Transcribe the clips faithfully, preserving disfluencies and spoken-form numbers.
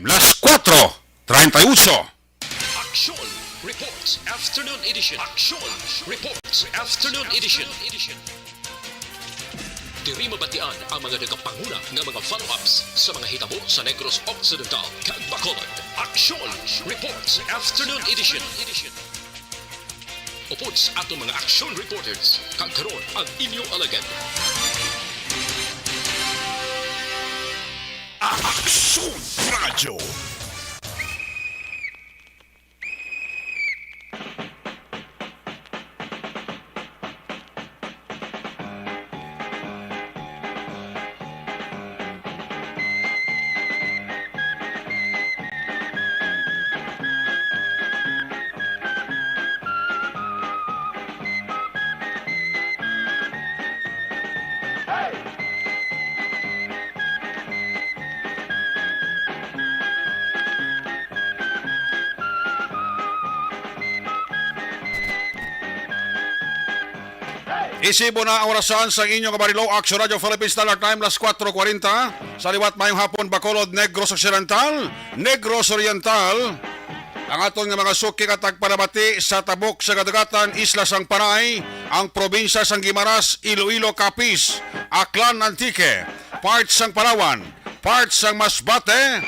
Las cuatro treinta y ocho. Action Reports Afternoon Edition. Action Reports Afternoon Edition. Diri mabatian ang mga nagapanguna nga mga follow-ups sa mga hitabo sa Negros Occidental kag Bacolod. Action Reports Afternoon Edition. Upod sa atong mga action reporters, kag karon ang inyo alagad. Action Radyo. Isibo na ang orasan sa inyo nga Barilo, Action Radio Philippines Standard Time, las kuwatro kwarenta. Sa liwat, mayong hapon, Bacolod, Negros Occidental, Negros Oriental, ang aton nga mga suki nga tagpanabati sa tabok sa kadagatan, Isla sang Panay, ang probinsya sang Guimaras, Iloilo, Capiz, Aklan, Antique, parts sang Palawan, parts sang Masbate,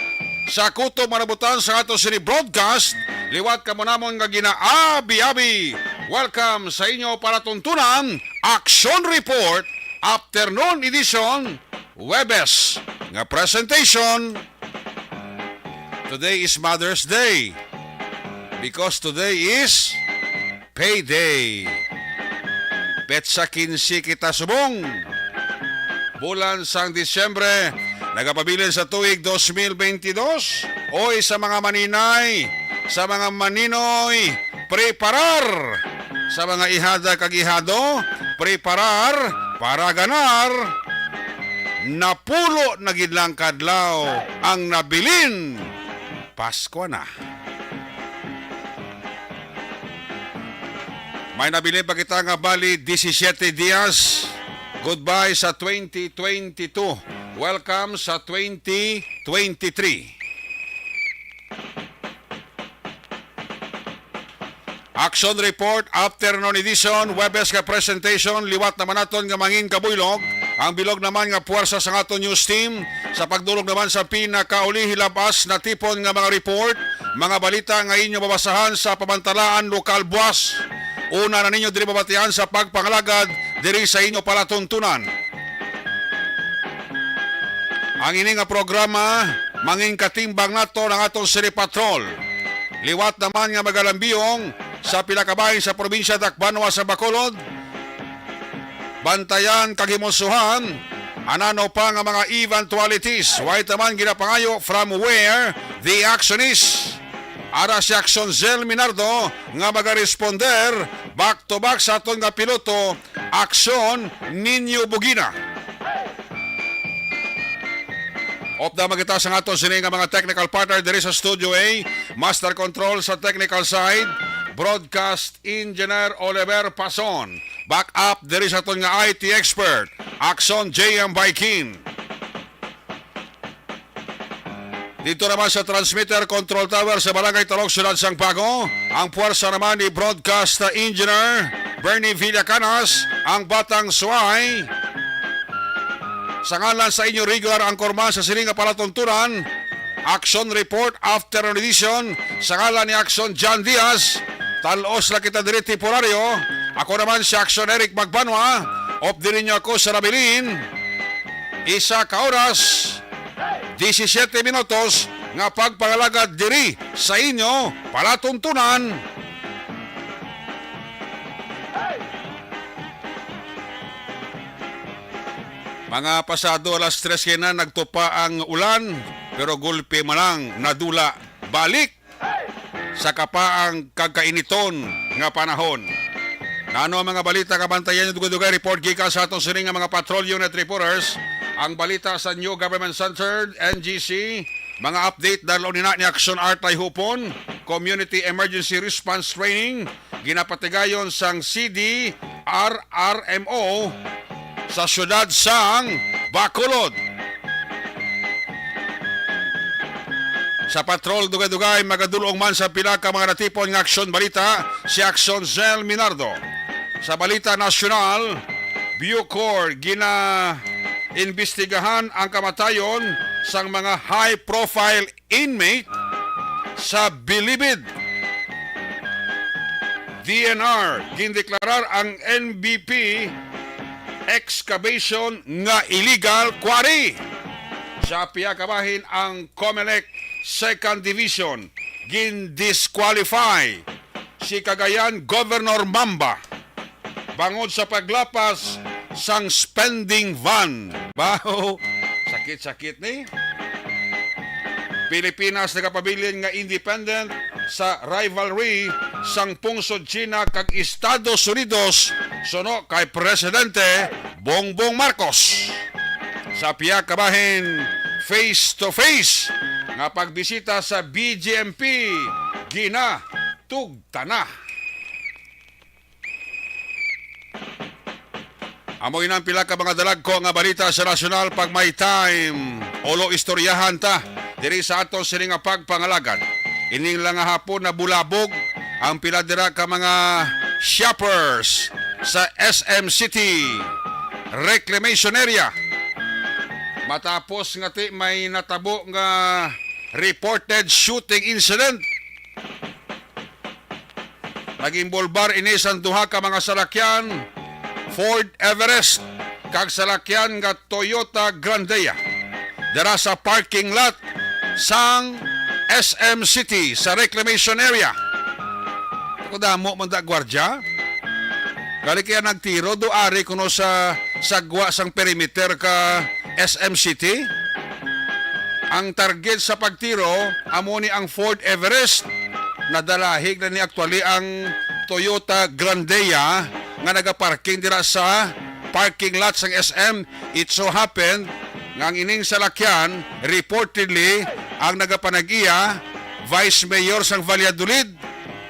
sa kutob nga nabutan sa ato sini broadcast, liwat kamo namon nga ginaabi-abi. Welcome sa inyo palatuntunan, Action Report, Afternoon Edition, Webes, nga presentation. Today is Mother's Day because today is payday. Petsa kinse kita subong. Bulan sang Disyembre, nagapabilin sa tuig dos mil bentidós. Oy, sa mga maninay, sa mga maninoy, preparar. Sa mga ihada kag ihado, preparar para ganar. Napulo na gid lang kadlaw ang nabilin. Pasko na. May nabilin pa kita nga bali disisiete dias. Goodbye sa twenty twenty-two. Welcome sa twenty twenty-three. Action Report, Afternoon Edition, Webes nga presentation, liwat naman naton nga mangin kabuylog, ang bilog naman nga puwersa sa aton news team, sa pagdulog naman sa pinakauli hilabas natipon nga mga report, mga balita nga inyo mabasahan sa pamantalaan lokal buwas. Una na ninyo diri mabatian sa pagpangalagad diri sa inyo palatuntunan. Ang ini nga programa, mangin katimbang nato ang aton City Patrol. Liwat naman nga magalambiyong sa pila ka bahin sa probinsya Dakbanwa sa Bacolod. Bantayan kag himulsuhan anano pa nga mga eventualities. Way taman ginapangayo from where the action is. Ara si Action Zell Minardo nga magaresponder back to back sa aton nga piloto, Action Ninyo Bugina. Upda man kita sa aton sini nga mga technical partner diri sa Studio A, Master Control sa technical side, Broadcast Engineer Oliver Pason. Back up diri sa aton nga I T expert, Axon J M Baikin. Dito naman sa transmitter control tower sa Barangay Talok, Siyudad sang Bago, ang puwersa naman ni Broadcast Engineer Bernie Villacanas, ang Batang Suway. Sa ngalan sa inyo regular anchorman sa sining nga palatuntunan, Action Report, Afternoon Edition, sa ngalan ni Action John Diaz, talos lang kita diri temporaryo. Ako naman si Action Eric Magbanwa, updi ninyo ako sa nabilin. Isa ka oras, disisiete minutos nga pagpangalagad diri sa inyo palatuntunan. Mga pasado alas tres kay na nagtupa ang ulan, pero gulpi man lang nadula balik sa kapaang kag kainiton nga panahon. Nano ang mga balita nga bantayan niyo dugay-dugay? Report gikan sa aton sini nga mga patrol unit reporters. Ang balita sa New Government Center, N G C, mga update dalaw nina ni Action Art Ay Hupon, Community Emergency Response Training, ginapatigayon sang C D R R M O sa siyudad sang Bacolod. Sa patrol, dugay-dugay, magadulong man sa pila ka mga natipon nga aksyon balita si Aksyon Zell Minardo. Sa balita nasyonal, Bucor gina-imbestigahan ang kamatayon sang mga high-profile inmate sa Bilibid. D N R, gindeklarar ang N B P excavation nga illegal quarry. Sa pihak kabahin, ang Comelec Second Division gindisqualify si Cagayan Governor Mamba bangod sa paglapas sang spending van. Baho, sakit-sakit ni. Pilipinas nagapabilin nga independent sa rivalry sang pungsod China kag Estados Unidos suno kay Presidente Bongbong Marcos. Sa pihak kabahin, face to face nga pagbisita sa B J M P, ginatugtana. Amo ina ang pila ka mga dalagko nga balita sa nasyonal pag may time. Ulo istoryahan ta diri sa aton sini nga pagpangalagad. Ining lang nga hapon nabulabog ang pila dira ka mga shoppers sa S M City Reclamation Area. Matapos nga ti may natabo nga reported shooting incident, nag-involbar ini sang duha ka mga salakyan, Ford Everest, kag salakyan nga Toyota Grandea, dira sa parking lot sang S M City sa Reclamation Area. Ako damo man da gwardiya. Gali kaya nagtiro do ari kuno sa sagwa sang perimeter ka S M City. Ang target sa pagtiro amo ni ang Ford Everest. Nadalahig na ni actually ang Toyota Grandea nga nagaparking dira sa parking lot sang S M. It so happened nga ang ining salakyan reportedly ang nagapanag-iya, Vice Mayor sang Valladolid.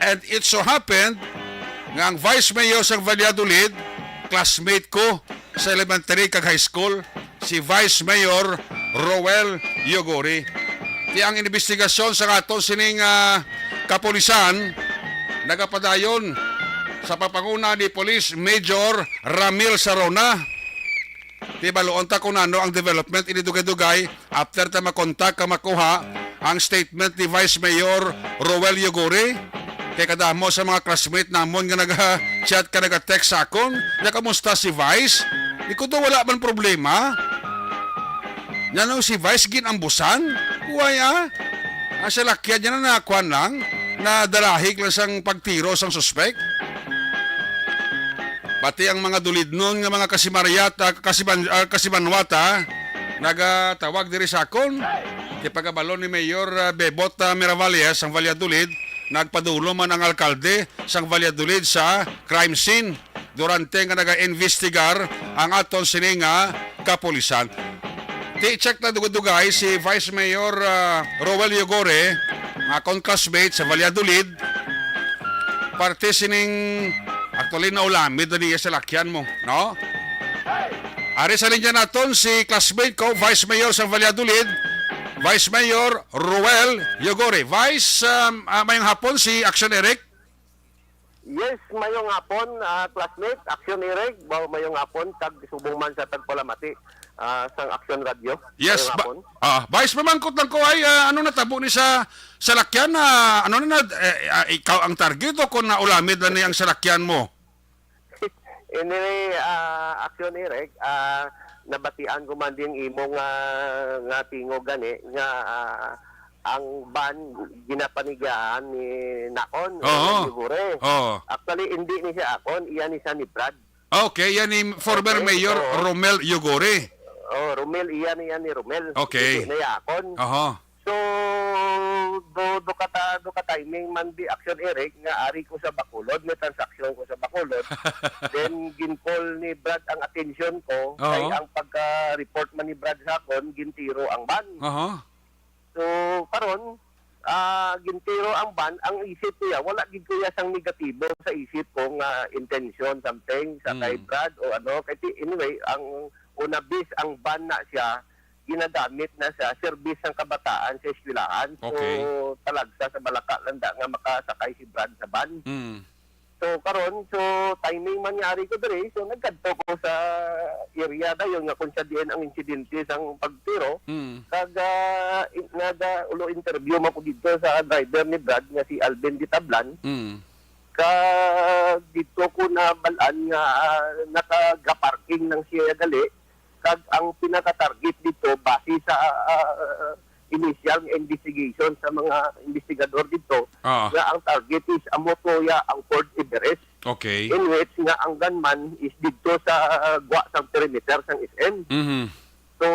And it so happened nga ang Vice Mayor sang Valladolid, classmate ko sa elementary kag high school, si Vice Mayor Roel Yogori. Ti ang imbestigasyon sa aton sining, ah, kapulisan nagapadayon sa pagpanguna ni Police Major Ramil Sarona. Ti baluon ta kung ano ang development ini dugay-dugay after ta makontak ka makuha ang statement ni Vice Mayor Roel Yogori. Kay kadamo sa mga classmate namon nga naga-chat ka, naga-text sa akon, nga, "Kamusta si Vice?" Di ko to, wala man problema. Nanong si Vice ginambusan? Why, ah? Ang salakyan niya na nakuan lang, nadalahig lang sang pagtiro sang suspek. Pati ang mga dulidnon nga mga kasimaryat, ah, kasiban-, ah, kasibanwata, nagatawag diri sa akon. Kay pagabalo ni Mayor, ah, Bebot, ah, Miravalles sang Valladolid, nagpadulong man ang alkalde sang Valladolid sa crime scene durante nga naga-investigar ang aton sini nga kapulisan. Ti check na dugay-dugay si Vice Mayor, ah, Roel Yogore, nga akon classmate sa Valladolid, parte sining, actually, naulamid na niya sa lakyan mo, no? Ari sa linya naton si classmate ko, Vice Mayor sa Valladolid, Vice Mayor Roel Yogore. Vice, um, ah, mayong hapon, si Action Eric. Yes, mayong hapon, ah, classmate, Action Eric. Ba, mayong hapon, kag subong man sa tagpalamati, ah, sang Action Radio. Yes, mayong ba-, hapon. Ah, Vice, mamangkot lang ko ay, ah, ano natabo ni sa salakyan na, ano na, na, eh, ah, ikaw ang target o kung naulamid na ni ang salakyan mo? Anyway, ah, Action Eric, ah, nabatian ko man din imo nga, nga tingog gani nga, ah, ang van ginapanigyahan ni Nakon, Oo. Siguro. Oo. Actually, hindi ni siya akon, iya ni siya ni Brad. Okay, yan ni former Okay, Mayor oo. Romel Yogore. Oh, Romel, iya ni, iya ni Romel. Okay. Hindi na iya akon. Aha. So, do, do ka ta-, do ka timing man di Action Eric nga ari ko sa Bacolod, may transaksyon ko sa Bacolod. Then, gin-call ni Brad ang atensyon ko, Oo. kay ang pagka-report man ni Brad sa akon, gintiro ang van. Aha. So, karon, ah, gintiro ang van, ang isip ko ya, wala gid ko ya sang negatibo sa isip ko nga intention, something, sa kay Mm. Brad o ano. Kay ti-, anyway, ang una bis, ang van na siya, ginagamit na sa serbis sang kabataan sa eskwelahan. So, Okay. talagsa sa balaka lang da nga makasakay si Brad sa van. Mm. So, karon, so, timing man nga ari ko diri, so, nagkadto ko sa area dayon nga kung sa diin ang insidente sang pagtiro. Mm. Kag, ah, i-, nag, ah, ulo interview man ko dito sa driver ni Brad nga si Alvin Ditablan. Mm. Kag dito ko nabal-an nga, ah, nakagaparking lang siya gali. Kag ang pinaka-target dito, base sa, ah, initial nga investigation sa mga investigador dito, Ah. nga ang target is amo to ya ang Fort Everest. Okay. In which nga ang gunman is dito sa, ah, gwa sang perimeter sang S M. Mhm. So,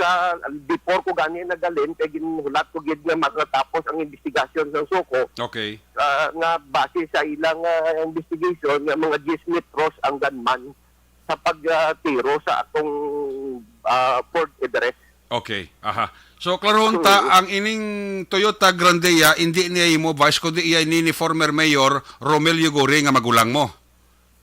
sa, before ko gani nagalin, kay ginhulat ko gid nga matatapos ang investigasyon sang SOCO, Okay. ah, nga base sa ilang, ah, investigation nga mga diyes metros ang gunman sa pag, ah, tiro sa atong, ah, Fort Everest. Okay, aha. So, klarohon ta, Mm. ang ining Toyota Grandea, hindi niya imo, Vice, kundi iya ini ni former Mayor Romel Yuguri nga magulang mo.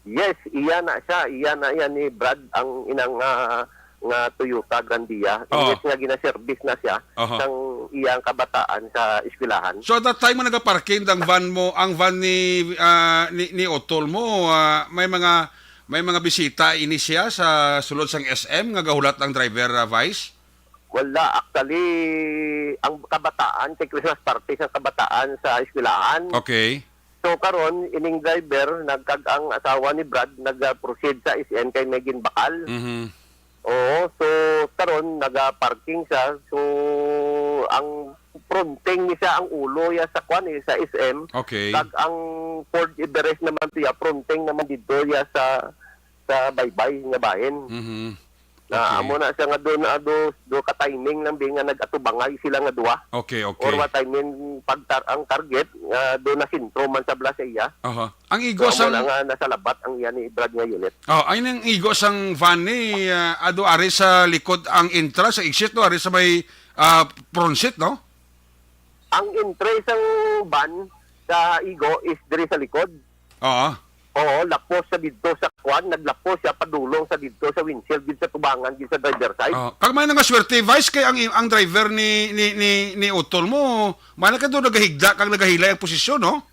Yes, iya na siya. Iya na iya ni Brad ang inang, ah, nga Toyota Grandea. Oh. Imbes nga ginaservice na siya Aha. sang iyang kabataan sa eskwelahan. So, at that time nga nagaparking ang van mo, ang van ni, ah, ni, ni Otol mo, ah, may mga, may mga bisita ini siya sa sulod sang S M nga gahulat ang driver, ah, Vice? Wala, actually, ang kabataan, kay Christmas party sa kabataan sa eskwelahan. Okay. So, karon, ining driver, nagkag ang asawa ni Brad, nag-proceed sa S M kay may ginbakal. Mhm. Oo, so, karon, naga-parking siya. So, ang fronting ni siya, ang ulo ya sa kwan, eh, sa S M. Okay. Kag ang Fort Everest naman siya, fronting naman dito ya sa, sa baybay nga bahin. Mhm. Na Okay. amo na siya nga do na do, do ka timing lang din nga nag-atubangay sila nga duha. Okay, okay. Or what I mean, pag tar-, ang target nga do na sentro man sa bala sa iya. Aha. Ang igo So, amo sang na nga nasalabat ang iya ni Brad nga unit. Oh, ay nang igo sang van ni, ah, ado ari sa likod ang entrance, sa exit, no, ari sa may, ah, front seat, no? Ang entry sang van sa igo is diri sa likod. Oo. Oo, lapos sa didto sa kwan, naglapos siya padulong sa didto sa windshield, gid sa tubangan, gid sa driver side. Oo. Kag may nga swerte, Vice, kay ang, ang driver ni, ni, ni, ni Utol mo, may na kayo nagahigda kag nagahilay ang posisyon, no?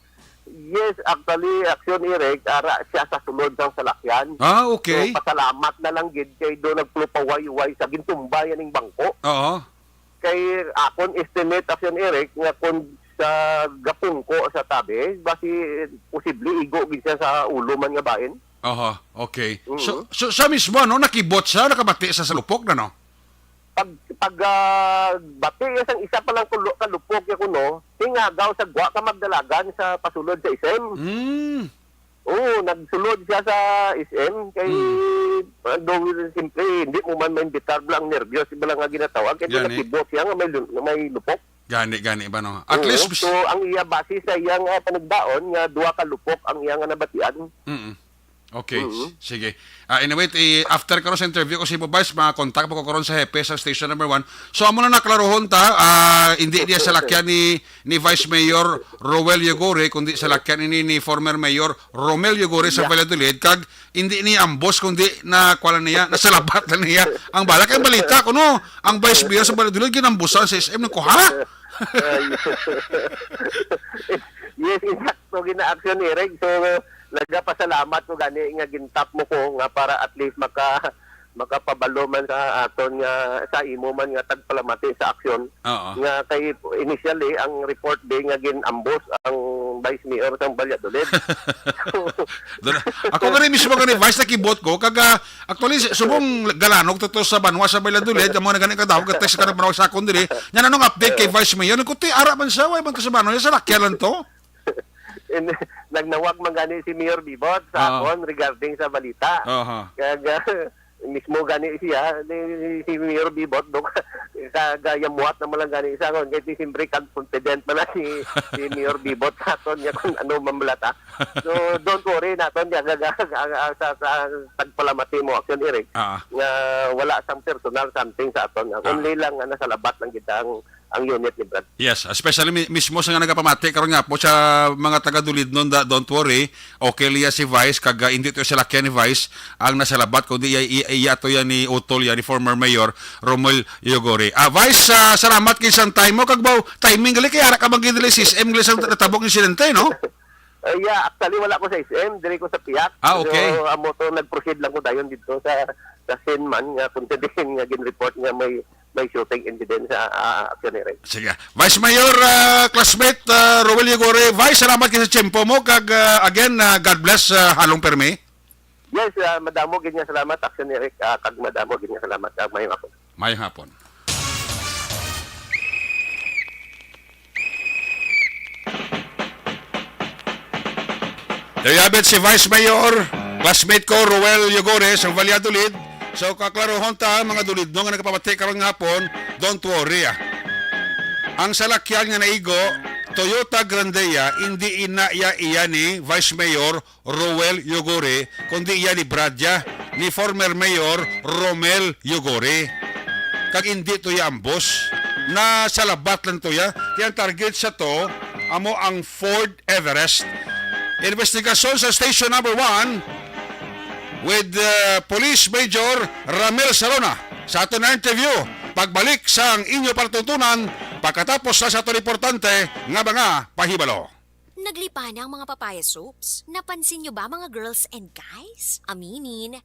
Yes, actually, Action Eric, ara siya sa sulod sang salakyan. Ah, okay. So, pasalamat na lang gid kay do nagpulupaway-way sa gintumba yan ning bangko. Oo. Kay akon estimate, Action Eric, nga kung sa gapungko sa tabi, basi posible igo gid siya sa ulo man nga bahin. Aha, okay. Mhm. So, so siya mismo, ano, nakibot siya, nakabati sa salupok na, no? Pag, pag, ah, bati niya sang isa pa lang kulo-, kalupok niya kuno, tingagaw sa gwa ka magdalagan sa pasulod sa isem. Mm. Oo, nagsulod siya sa S M kay, Mm. ah, daw, siyempre, hindi mo man maimbitar lang, nervyos, iba lang nga ginatawag, kay Gani. nakibot siya nga may lu-, nga may lupok. Gani, gani ba, no? At Oo, least, so, ang iya base sa iya nga panagdaon nga duha ka lupok ang iya nga nabatian. Mm. Okay, Mm. s-, sige. Ah, anyway, eh, after karon sa interview ko si Vice, ma-contact mo ko karon sa hepe sa station number one. So, amo na naklarohon ta, ah, hindi niya salakyan ni ni Vice Mayor Roel Yogore, kundi salakyan ini ni former Mayor Romel Yogore sa Yeah. Valladolid, kag hindi ni ambos, kundi na, kuwan lang niya, nasalabat lang niya. Ang bala kay balita ko, no, ang Vice Mayor sa Valladolid, ginambusan sa S M, ko, ha? Ay. Yes, insakto gina-action ni Reg. So, nagapasalamat ko gani nga gintap mo ko nga para at least maka-, makapabalo man sa aton nga, sa imo man nga tagpalamati sa aksyon. Oo. Nga kay initially, ang report day nga gin-ambush ang Vice Mayor sang Valladolid. So, Doon, ako gani mismo gani, Vice, nakibot ko, kag, ah, actually, s-, subong galanog to, to sa banwa sa Valladolid, amo na gani kadawag, ka-text ka na banwa sa akon diri. Yan, anong update kay Vice Mayor? Nagkuti, ara man siya, way man to sa banwa, sa lakyan lang to. And nagnawag man gani si Mayor Bibot sa Oo. akon regarding sa balita. Aha. Kag, ah, mismo gani siya, ni, si Mayor Bibot, dok, kagayamuhat naman lang gani sa akon. Kaya siyempre, kag confident man na si, si Mayor Bibot sa aton niya kung ano mamlata. So, don't worry naton niya, kag, kag, kag, sa, sa tagpalamati mo, Action Eric, Ah. nga wala sang personal something sa aton. Ang Ah. only lang, nga nasalabat lang kita ang ang unit ni Brad. Yes, especially mi-, mismo sa nga nagapamati karon nga po sa mga taga Dulidnon, da-, don't worry. Okay liya si Vice, kag, ah, hindi to salakyan ni Vice ang nasalabat, kundi iya, iya, iya to yan ni utol yan, ni former Mayor Romel Yogore. Ah, Vice, ah, salamat kay sang time mo, kag baw, timing gali kay ara ka bang ginili si S M gali sang natabok insidente, no? Eh, yeah, actually, wala ko sa S M, diri ko sa piyak. Ah, okay. So, amo to, nag-proceed lang ko dayon dito sa, sa scene man, nga kung sabihin nga gin-report nga may, may shooting incident sa, ah, Action Area. Sige. Vice Mayor, ah, classmate, ah, Roel Yogore. Vice, salamat kay sa tiyempo mo. Kag, ah, again, ah, God bless, ah, halong permi. Yes, ah, madamo gid nga salamat, Action Eric, ah, kag madamo gid nga salamat, ah, mayong hapon. Mayong hapon. There you have it, si Vice Mayor, classmate ko, Roel Yogore, sa Valladolid. So, kaklarohon ta, mga Dulidnon nga nagapamati karon nga hapon, don't worry, ah. Ang salakyan nga naigo, Toyota Grandea, hindi ina iya, iya ni Vice Mayor Roel Yogore, kundi iya ni Bradya, ni former Mayor Romel Yogore. Kag hindi to ya ambos. Nasalabat lang to ya. Kaya ang target sa to, amo ang Ford Everest. Investigasyon sa Station Number One with, uh, Police Major Ramil Sarona sa aton na interview. Pagbalik sang inyo palatuntunan, pagkatapos na sa aton importante nga mga pahibalo. Naglipana ang mga papaya soaps. Napansin nyo ba, mga girls and guys? Aminin.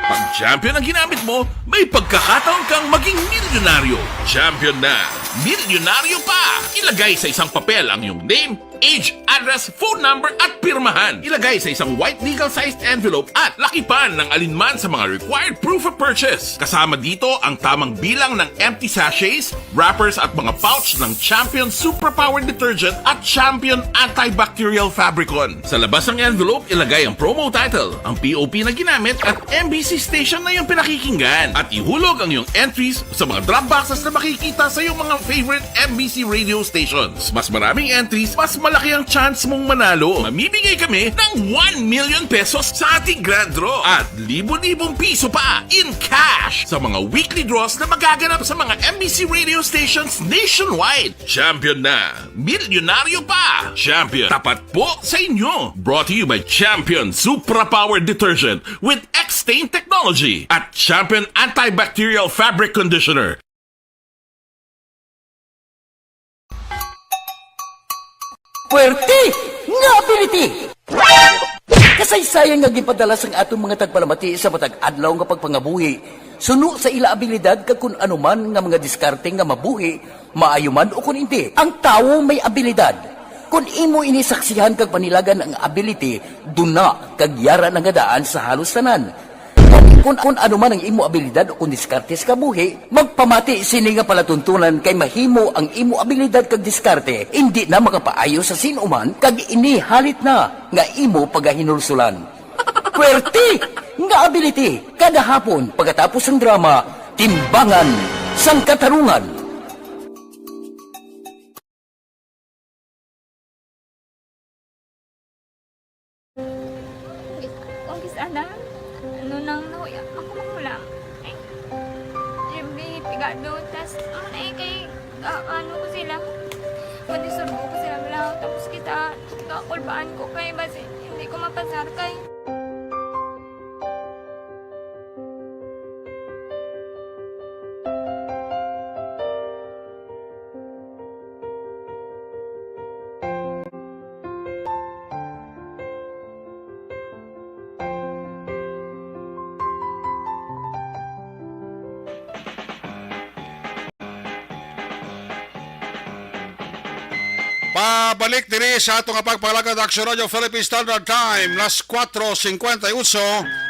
Pag Champion ang ginamit mo, may pagkakataon kang maging milyonaryo. Champion na, milyonaryo pa! Ilagay sa isang papel ang iyong name, age, address, phone number, at pirmahan. Ilagay sa isang white legal-sized envelope at lakipan ng alinman sa mga required proof of purchase. Kasama dito ang tamang bilang ng empty sachets, wrappers, at mga pouch ng Champion Suprapower Detergent at Champion Antibacterial Fabricon. Sa labas ng envelope, ilagay ang promo title, ang P O P na ginamit, at M B C station na iyong pinakikinggan. At ihulog ang iyong entries sa mga drop boxes na makikita sa iyong mga favorite M B C radio stations. Mas maraming entries, mas malaki ang chance mong manalo. Mamimigay kami ng one million pesos sa ating grand draw at libo-libong piso pa in cash sa mga weekly draws na magaganap sa mga M B C radio stations nationwide. Champion na! Milyonaryo pa! Champion, tapat po sa inyo! Brought to you by Champion Supra Power Detergent with X-Stain Technology at Champion Antibacterial Fabric Conditioner. Puwerte nga ability! Kasaysayan nga ginpadala sang aton mga tagpalamati sa matag adlaw nga pagpangabuhi, suno sa ila abilidad kag kun ano man nga mga diskarte nga mabuhi, maayo man o kun indi. Ang tawo may abilidad. Kun imo ini saksihan kag panilagan ang ability, duna kag yara na nga daan sa halos tanan. Kun, kun ano man ang imo abilidad o kun diskarte sa kabuhi, magpamati sini nga palatuntunan kay mahimo ang imo abilidad kag diskarte indi na makapaayo sa sin-o man kag ini halit na nga imo pagahinulsulan. Puwerte nga ability, kada hapon pagkatapos sang drama, Timbangan sang Katarungan. Kung kis-, ana, ano nang nahuya, ako manghulam. Ay, every pigado, tas, ano na eh, kay, ah, ano ko sila, madisturbo ko sila, bala, tapos kita, kakulbaan ko kay, basi, hindi ko mapasar kay. Pabalik diri sa ato nga pagpalagad, Action Radio Philippine Standard Time, las cuatro cincuenta y ocho,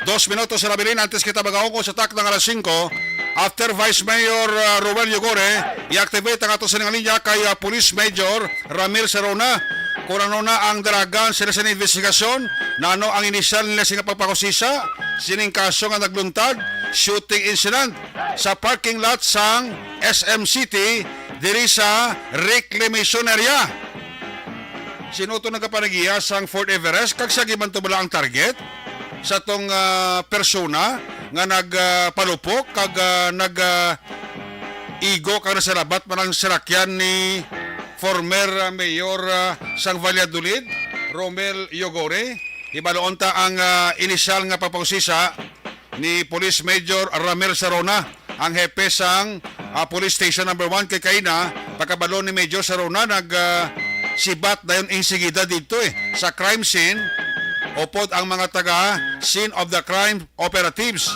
dos minutos na nabilin antes kita magaungkol sa takna nga alas singko. After Vice Mayor, uh, Roel Yogore, i-activate ang ato sining linya kay, uh, Police Major Ramil Serona. Kung ano na ang dalagan sila sa investigasyon, na ano ang inisyal nila sa pagpakusisa sining kaso nga nagluntad, shooting incident sa parking lot sang S M City diri sa reclamation area. Sino to nagapanagiya sang Fort Everest kag sa gibanto bala ang target sa tong, ah, persona nga nagpalupok kag, ah, nag, ah, igo kag nasalabat man ang salakyan ni former, ah, mayor, ah, sang Valladolid, Romel Yogore. Hibaluon ta ang, ah, inisyal nga pagpausisa ni Police Major Ramel Sarona, ang hepe sang, ah, Police Station Number One, kay kaina, pagkabalo ni Major Sarona, nag, ah, sibat dayon insigida didto, eh, sa crime scene, upod ang mga taga scene of the crime operatives.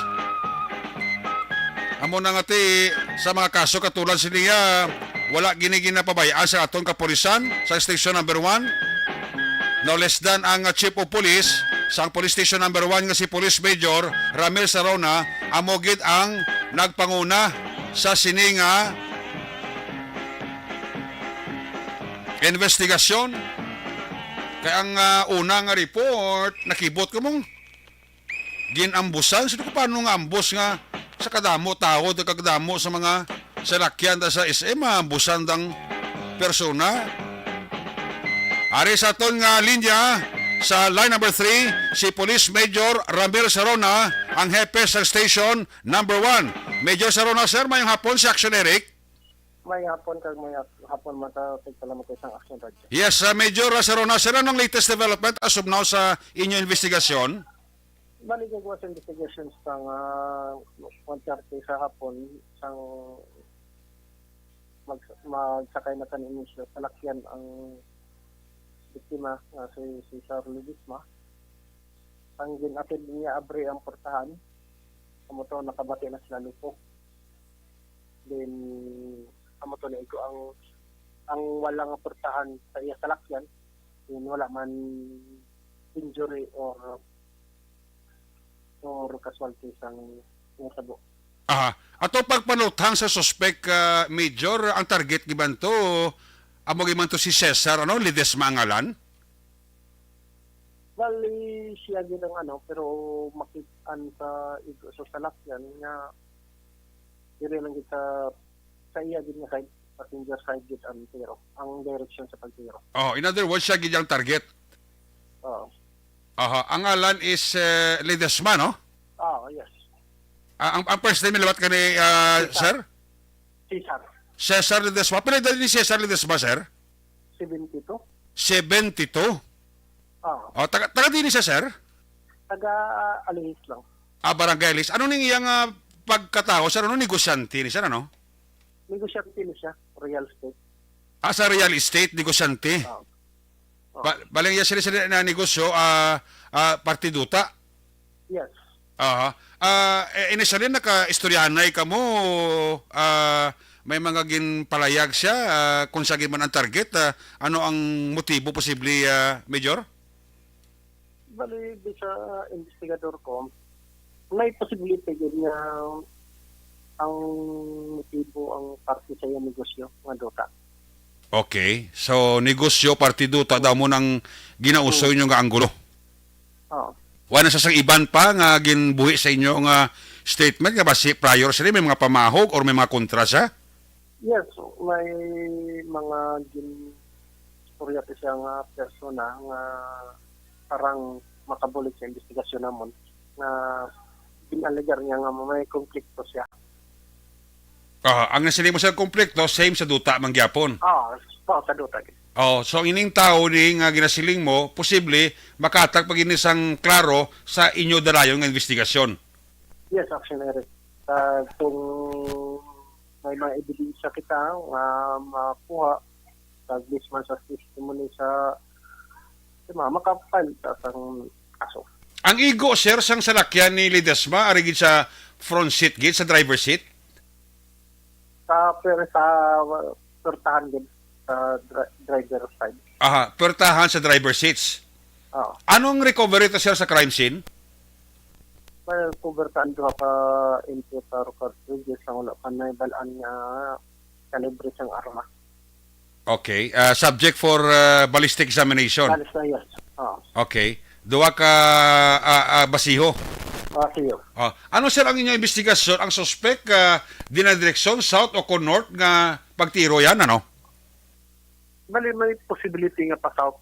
Amo na nga ti, sa mga kaso katulad siniya, wala gini ginapabay-an sa aton kapulisan sa Station Number One. No less than ang, uh, Chief of Police sang Police Station Number One nga si Police Major Ramil Sarona, amo gid ang nagpanguna sa sini nga investigasyon. Kay ang, uh, una nga report, nakibot ko mong ginambusan. Sabi ko, "Paano nga ambos nga sa kadamo tawo, kadamo sa mga salakyan da sa S M, maambusan dang persona?" Ari sa aton nga linya, sa line number three, si Police Major Ramil Sarona, ang hepe sa Station Number One. Major Sarona, sir, mayong hapon, si Action Eric. May hapon kag may hap-, hapon, mata, salamat kay sang Action Radio. Yes, uh, Major, uh, Sarona, sir, anong latest development as of now sa inyo investigasyon? Bali, gagawa sa investigations sang, ah, one thirty sa hapon, sang mag-, magsakay na kan inisyo, salakyan ang biktima, nga si, si Cesar Ledesma. Ang gin-atid niya, abri ang portahan, amo to, nakabati na sila lupok. Then, amo to, naigo ang, ang wala nga portahan sa iya salakyan. Then, wala man injury or or casualty sang natabo. Aha. Ato pagpanuthang sa suspek, ah, Major, ang target gibanto, amo gibanto si Cesar, ano, Ledesma ang ngalan? Bali, siya gid ang ano, pero makit-an sa igo sa salakyan nga diri lang gid sa sa iya gid nga side, passenger side gid ang tiro, ang direksyon sa pagtiro. Oh, in other words, siya gid ang target. Oo. Aha, ang ngalan is, eh, Ledesma, no? Oo, yes. Ah, ang, ang first name liwat ka ni, ah, Cesar. Sir? Cesar. Cesar Ledesma. Pila edad ni Cesar Ledesma, sir? Seventy-two. Seventy-two? Oo. Oh, taga, taga din siya, sir? Taga Alihis lang. Ah, Barangay Alihis. Ano ning iyang, ah, pagkatao, sir? Ano, negosyante ni sir, ano? Negosyante ni siya, real estate. Ah, sa real estate, negosyante. Oo. Oo. Ba-, baling iya sila, sila na negosyo, ah, ah, parte duta? Yes. Aha. Ah, eh, initially, naka-istoryahanay kamo, ah, may mga ginpalayag siya, ah, kung siya gid man ang target, ah, ano ang motibo posible, ah, Major? Bali, di sa investigador ko, may posibility gid nga ang motibo ang parte sa iyang negosyo nga duta. Okay. So, negosyo, parte duta, daw mo nang ginausoy nyo nga anggulo. Oo. Wala na sa sang iban pa nga ginbuhi sa inyo nga statement nga basi prior sila, may mga pamahog or may mga kontra siya? Yes, may mga gin-, istorya pa siya nga persona nga parang makabulig sa investigasyon namon nga gin-alegar niya nga may konflikto siya. Ah, ang nasiling mo sa konflikto, same sa duta man gyapon. Ah, oo, sa duta gid. Oh, so ining tawo ni nga ginasiling mo, posible makatag pa gid ni sang klaro sa inyo dalayon nga investigasyon. Yes, Action Eric. Ah, kung may mga ebidensya kita nga makuha, taglis man sa testimony sa, sa mga makapal sa sang kaso. Ang igo, sir, sang salakyan ni Ledesma, ari gid sa front seat gid, sa driver seat? Sa, pero sa pertahan gid, sa dri-, driver side. Aha, pertahan sa driver seats. Oo. Anong recovery to, sir, sa crime scene? Well, cover sa ang duha ka M P F R cartridges ang wala pa naibalaan nga kalibre sang arma. Okay. Ah, subject for, ah, ballistic examination. Alis na, yes. Oo. Okay. Duha ka, ah, ah, basiho. Ah, siyo. Oh. Ano, sir, ang inyong investigasyon? Ang suspek, ah, dinadireksyon south o kon north nga pagtiro yan, ano? Bali, may possibility nga pa south.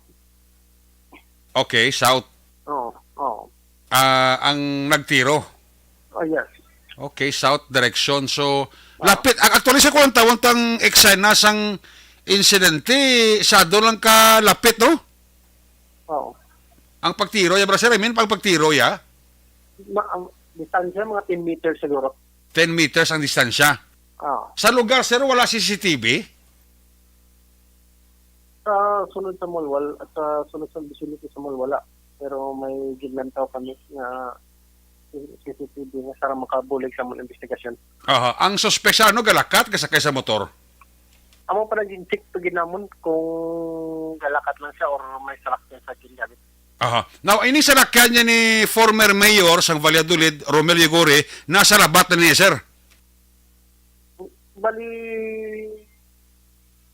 Okay, south. Oo, oo. Ah, ang nagtiro? Oh, yes. Okay, south direction. So, lapit. Ac-, actually, sa kuwang tawon tang eksena sang insidente, sado lang ka lapit, no? Oo. Ang pagtiro, ya, brother, I mean, ang pagtiro, ya? Ma-, ang distansya, mga ten meters siguro. Ten meters ang distansya. Oo. Sa lugar, sir, wala C C T V? Sa sulod sa mall, wal-, sa sulod sa vicinity sa mall, wala. Pero may ginlantaw kami nga C C T V nga sa makabulig sa among investigasyon. Aha. Ang suspek sa ano, galakat, kasakay sa motor? Amo pa naging check to ginamon kung galakat lang siya or may salakyan sa gingamit. Aha. Now, ini salakyan niya ni former mayor sang Valladolid, Romel Yugore, nasa labat na niya, sir? Bali,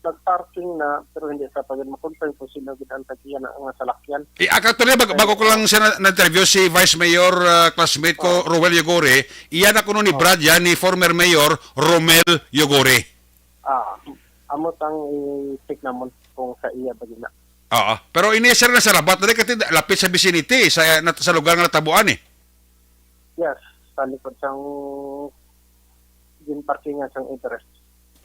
nag-parking na, pero hindi sa pagin ma-confirm kung sino gid ang tag-iya na nga salakyan. Eh, ah, actually, bag-, bago ko lang siya na, na-interview, si Vice Mayor, ah, classmate ko, oh, Roel Yogore, iya na kuno ni, oh, Brad yan, ni former Mayor Romel Yogore. Ah, amo tang i-check namon kung sa iya ba gina. Oo. Pero ini, sir, nasa labat na rin kasi lapit sa vicinity, sa, na, sa lugar nga natabuan eh. Yes, sa likod sang ginparkingan sang Everest.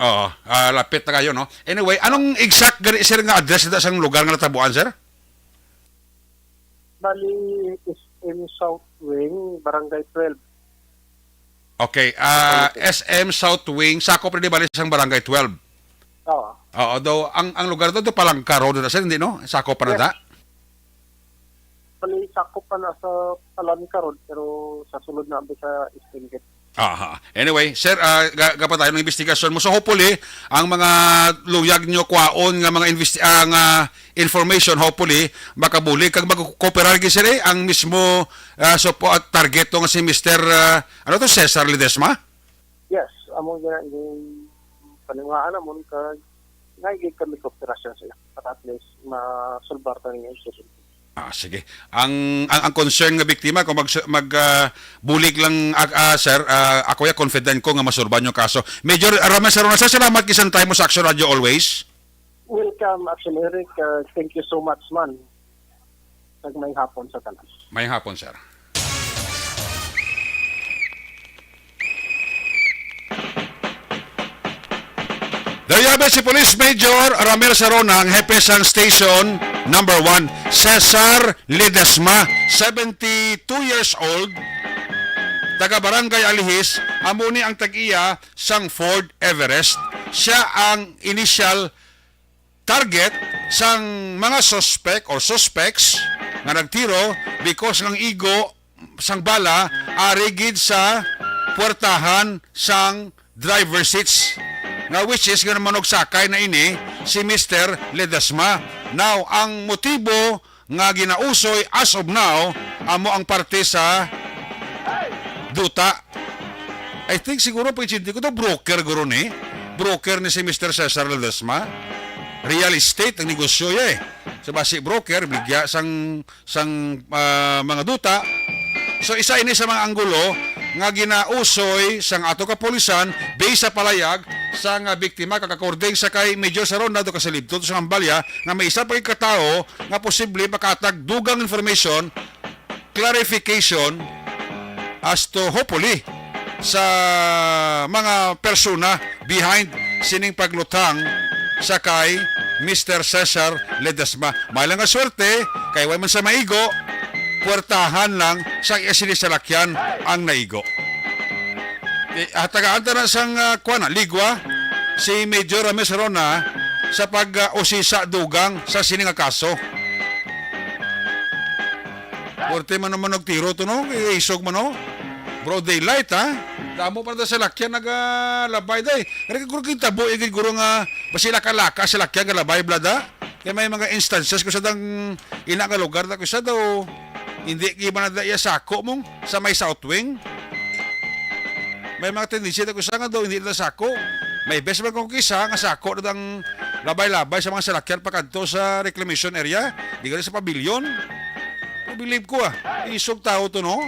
Oo, ah, lapit na kayo, no? Anyway, anong exact gani, sir, nga address dito sang lugar nga natabuan, sir? Bali, S M South Wing, Barangay twelve. Okay, ah, Barangay twelve. S M South Wing, sakop na di bali sang Barangay twelve? Oo. Oo, daw, ang, ang lugar daw, daw Palangka Road na, sir, hindi, no? Sakop pa na. Yes. Da? Bali, sakop pa na sa Palangka Road, pero sa sulod na abi sa Eastern Gate. Aha. Anyway, sir, ah, ga-, gapa tayo ng investigasyon mo. So, hopefully, ang mga luyag nyo kwaon nga mga investi-, ah, nga information, hopefully, makabulig kag magkooperar gid sila, eh, ang mismo, ah, so po, at target to nga si Mister, ah, ano to, Cesar Ledesma? Yes, amo gina yung paninguhaan namon kag naigig kami kooperasyon sila para at least masulbar ta ninyo yung susunod. Ah, sige. Ang, ang, ang concern nga biktima, kung mag, mag, ah, bulig lang, ah, ah, sir, ah, ako ya confident ko nga masulbar yung kaso. Major Ramon Sarona, sir, salamat gisan time mo sa Action Radio always. Welcome, Action Eric. Uh, thank you so much, man. Kag may hapon sa tanan. May hapon, sir. There you have it, si Police Major Ramel Sarona, ang hepe sang Station Number One, Cesar Ledesma, seventy-two years old, taga Barangay Alihis, amo ni ang tag-iya sang Ford Everest. Siya ang initial target sang mga suspect or suspects nga nagtiro because ang igo sang bala ari gid sa puwertahan sang driver seats, nga which is nga manugsakay na ini si Mister Ledesma. Now, ang motibo nga ginausoy as of now amo ang parte sa duta. I think siguro, pag-intindi ko, daw broker guro ni. Broker ni si Mister Cesar Ledesma. Real estate ang negosyo niya eh. Sa basi broker, bigya sang, sang, ah, mga duta. So, isa ini sa mga anggulo nga ginausoy sang ato kapulisan based sa palayag sang, ah, biktima, kag according sa kay Major Saron, nato kasalibto sa hambalya nga may isa pa gid ka tawo nga posible makatag dugang information, clarification as to, hopefully, sa mga persona behind sining pagluthang sa kay Mister Cesar Ledesma. May lang nga swerte, kay way man sa maigo, puwertahan lang sa iya sini salakyan ang naigo. Eh, ah, tagaan ta na sang, ah, kuwan na, ligwa si Major Ramirez Rona sa pag, ah, usisa dugang sa sini nga kaso. Korte man naman nagtiro to, no? Isog man, no? Broad daylight, ha? Damo pa na salakyan nagalabay, day. Kaya guro, kintabo, eh, guro nga, basi laka-laka salakyan galabay, blada. Kaya may mga instances ko sa dang ina nga lugar na ko sa daw, hindi iba na da iya sako mong sa may South Wing. May mga tendency na ko sa nga daw, hindi na sako. May best man kung kisa nga sako na dang labay-labay sa mga salakyan pa kadto sa reclamation area, di gani sa pavilion. I believe ko, ah, isog tao to, no?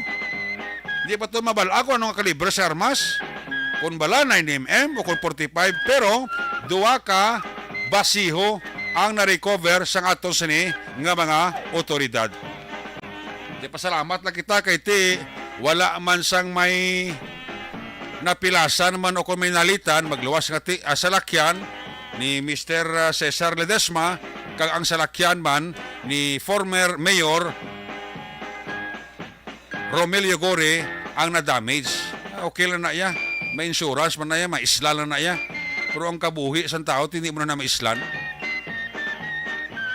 Di pa to mabal-a kung anong kalibre sa armas. Kung bala, nine M M o kung forty-five, pero duwa ka basiho ang na-recover sang aton sini nga mga otoridad. Di, pasalamat lang kita kay ti Wala man sang may napilasan man o kung may nalitan, magluwas nga ti-, ah, salakyan ni Mister, ah, Cesar Ledesma, kag ang salakyan man ni former Mayor Romelio Gore ang na-damage. Ah, okay lang na iya. May insurance man na iya, maislan lang na iya. Pero ang kabuhi sang tao, hindi mo na na maislan.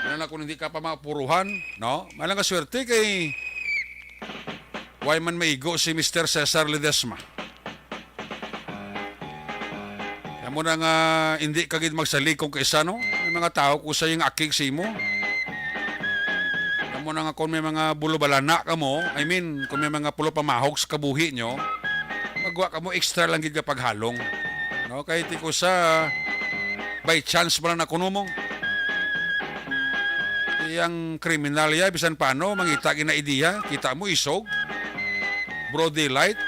Ano na kung hindi ka pa mapuruhan, no? May lang ka swerte kay why man maigo si Mister Cesar Ledesma. Amo na nga, hindi ka gid magsalig kung kaisa, no? May mga tao kung sa iyang akig sa imo. Amo na nga kung may mga bulobalana ka mo, I mean, kung may mga pulopamahog sa kabuhi nyo, magwa ka mo extra lang gid ka paghalong. No? Kay ti ko sa by chance pa lang na kuno mo. Iyang kriminal ya, bisan paano, mangita gina ideya, kita mo isog. Broad daylight,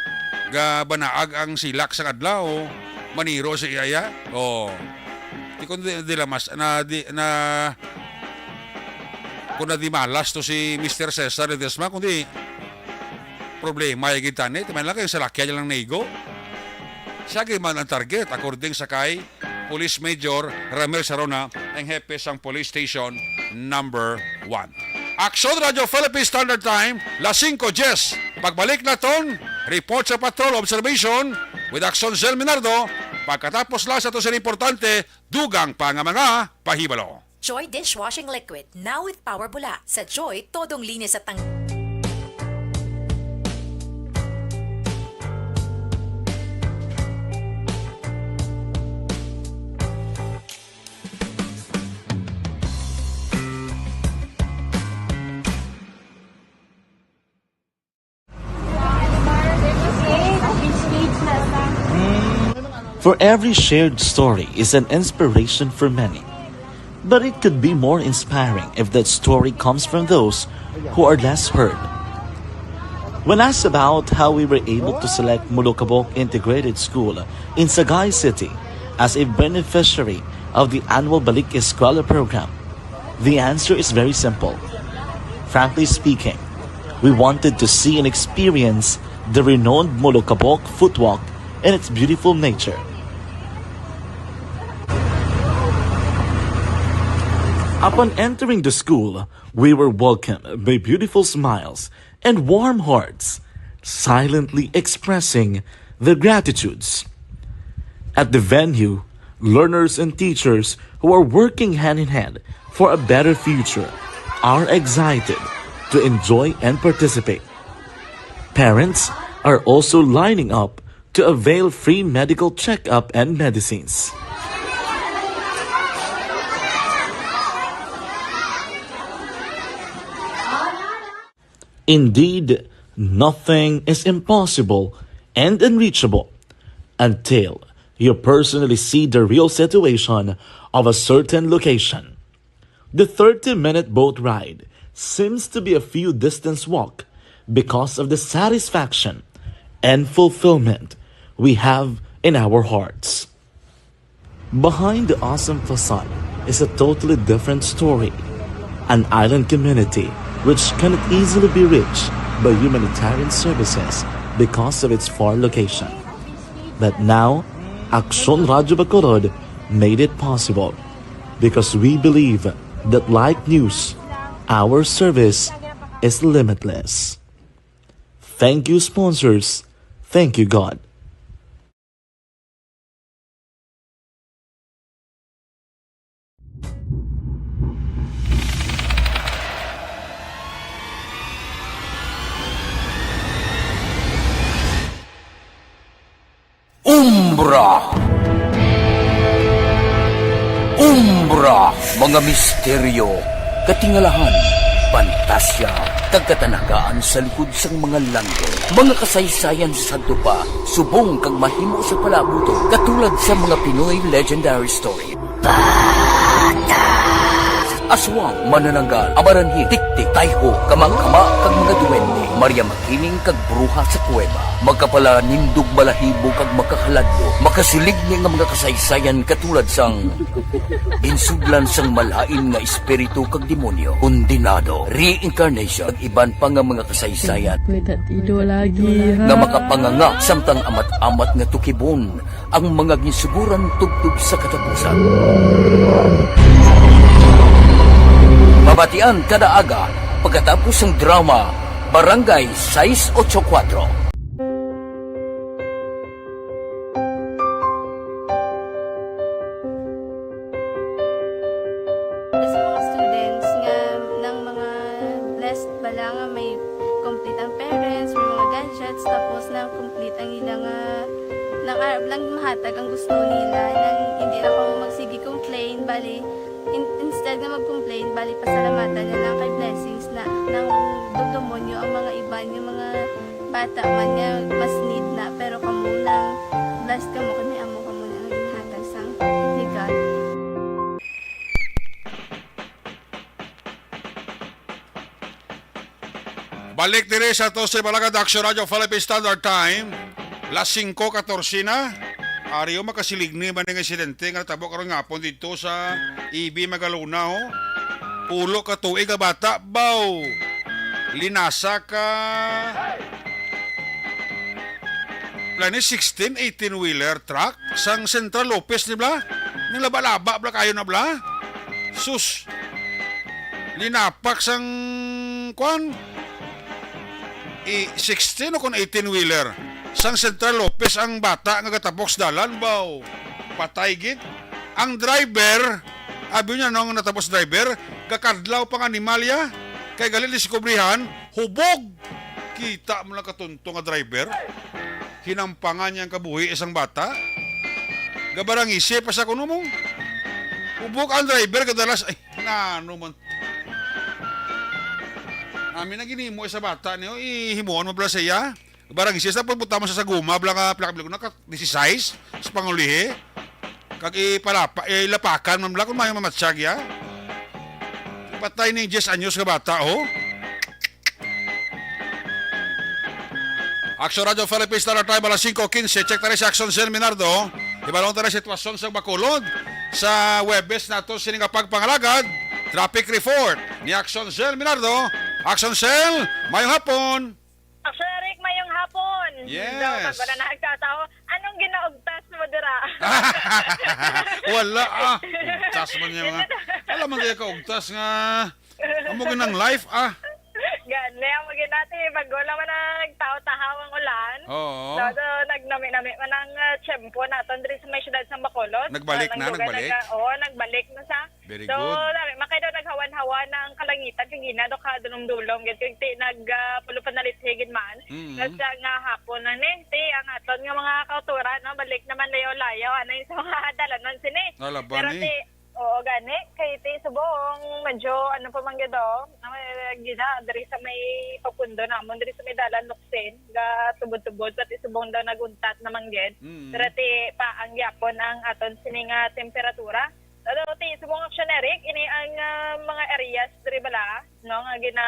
ga banaag ang silak sa adlaw, maniro sa iya ya. Oh. Di ko di, di lamas, na, di, na, kung na di malas to si Mister Cesar Ledesma, kundi problema ya gid tani, ti man lang kay salakyan niya lang naigo. Siya gid man ang target, according sa kay Police Major Ramel Sarona, ang hepe sang Police Station Number One. Aksyon Radyo Philippine Standard Time, las singko diyes. Pagbalik naton, report sa patrol observation with Aksyon Zel Minardo. Pagkatapos la sa to sila importante, dugang pa nga mga pahibalo. Joy dishwashing liquid, now with Power Bula. Sa Joy, todong linis sa tang- For every shared story is an inspiration for many. But it could be more inspiring if that story comes from those who are less heard. When asked about how we were able to select Molokabok Integrated School in Sagay City as a beneficiary of the annual Balik Eskwela program, the answer is very simple. Frankly speaking, we wanted to see and experience the renowned Molokabok Footwalk and its beautiful nature. Upon entering the school, we were welcomed by beautiful smiles and warm hearts, silently expressing their gratitudes. At the venue, learners and teachers who are working hand in hand for a better future are excited to enjoy and participate. Parents are also lining up to avail free medical checkup and medicines. Indeed, nothing is impossible and unreachable until you personally see the real situation of a certain location. The thirty-minute boat ride seems to be a few distance walk because of the satisfaction and fulfillment we have in our hearts. Behind the awesome facade is a totally different story. An island community which cannot easily be reached by humanitarian services because of its far location. But now, Aksyon Radyo Bacolod made it possible because we believe that like news, our service is limitless. Thank you, sponsors. Thank you, God. Umbra. Umbra, mga misteryo, katingalahan, pantasya, kag katanagaan sa likod sang mga langit. Mga kasaysayan sa sadto pa, subong kag mahimo sa palaabuton, katulad sa mga Pinoy legendary story. Aswang, manananggal, amaranhit, tiktik, tayho, kamangkama, kag mga duwende, Maria Makiling, kag bruha sa kuweba. Makapalanindog balahibo kag makahaladlo, makasiligni nga mga kasaysayan katulad sang ginsudlan sang malain nga espiritu kag demonyo, kondenado, reincarnation, kag iban pa nga mga kasaysayan May tatido lagi, ha? Nga makapanganga samtang amat-amat nga tukibon ang mga ginsuguran tubtob sa katapusan. Mabatian kada aga pagkatapos sang drama Barangay Sais Ocho Kuatro. Sa mga students nga, ng mga blessed bala nga may complete ang parents, may mga gadgets, tapos na complete ang ila nga, nang arap lang mahatag ang gusto nila, nang hindi na kamo magsige complain, bali, in-, instead nga mag-complain, bali, pasalamatan na lang kay blessings na, nang dugdumon nyo ang mga iban, yung mga bata man nga mas need na, pero kamo lang, blessed kamo kay may amo kamo nga ginhatag sang ni God. Balik diri sa Atos Balagad Action Radio Philippine Standard Time. Las singko katorse na. Ari, o, makasiligni man ning insidente nga natabo karon nga hapon didto sa E B Magalona, o. Pulo ka tuig nga bata, baw. Linasa ka. Plani sixteen, eighteen-wheeler truck sang Central Lopez ni bala. Ning laba-laba bala kayo na bala. Sus. Linapak sang, kwan? I, sixteen o kon eighteen-wheeler. Sang Central Lopez ang bata nga gatapok sa dalan, baw. Patay gid. Ang driver, abi niya, no, nga natapos driver, gakadlaw pang animalya, kay gali diskubrihan, hubog. Kita mo lang katunto nga driver. Hinampangan niya ang kabuhi isang bata. Gabarangisi pa sa kuno mo. Hubog ang driver, gadalas, ay, nano man. Amin na ginimo sa bata niyo, ihimuon mo bala siya. Barangay six, tapos buta mo sa saguma, bala nga, pila ka, bala ko, naka disisais, sa pangulihi. Kag ipalapa-, ilapakan man bala kung mayo mamatsyag, ya. Patay ning diyes anyos nga bata, oh. Action Radio Philippines, Star Time, alas singko quince. Check tayo si Action Cell Minardo. Ibalong tayo sitwasyon sa Bacolod. Sa Webes nato, sini nga pagpangalagad. Traffic report ni Action Cell Minardo. Action Cell, mayong hapon. Action, Eric, mayong hapon. Yes. Daw, pag wala na nagtatawo, anong ginaugtas mo dira? Wala, ah. Ugtas man niya, mga, alam man kaya ka ugtas nga. Amo ginang life, ah. Gani, amo ginati, pag wala man ang tao tahaw ang ulan. Oo. So, so, nagnami-nami man ang, ah, tiyempo naton diri sa may siyudad sa Bacolod. Nagbalik So, na, nangdugan nagbalik? na, oo, nagbalik na sa Very So, good. Sabi, makay daw naghawan-hawan na ang kalangitan, kag ina daw kadulom-dulom, gid, kag ti-, nag, ah, pulo pa nalithi gid man. Mm. Nga sa nga hapon na ni, ti, ang aton nga mga kauturan, no, balik naman layaw-layaw, ano, yung sa mga dalanon sini. Nalaban Pero eh. ti, oo, gani, kay ti subong, medyo, ano pa man gid, oh, na may gina, diri sa may papundo namon, diri sa may dalan Luksin, ga tubod-tubod, pati subong daw naguntat naman gid. Mm. Pero ti, pa, ang yapon ang aton sini nga temperatura. Ano, ti, subong Action Eric, ini ang, ah, mga areas diri bala, no, nga gina,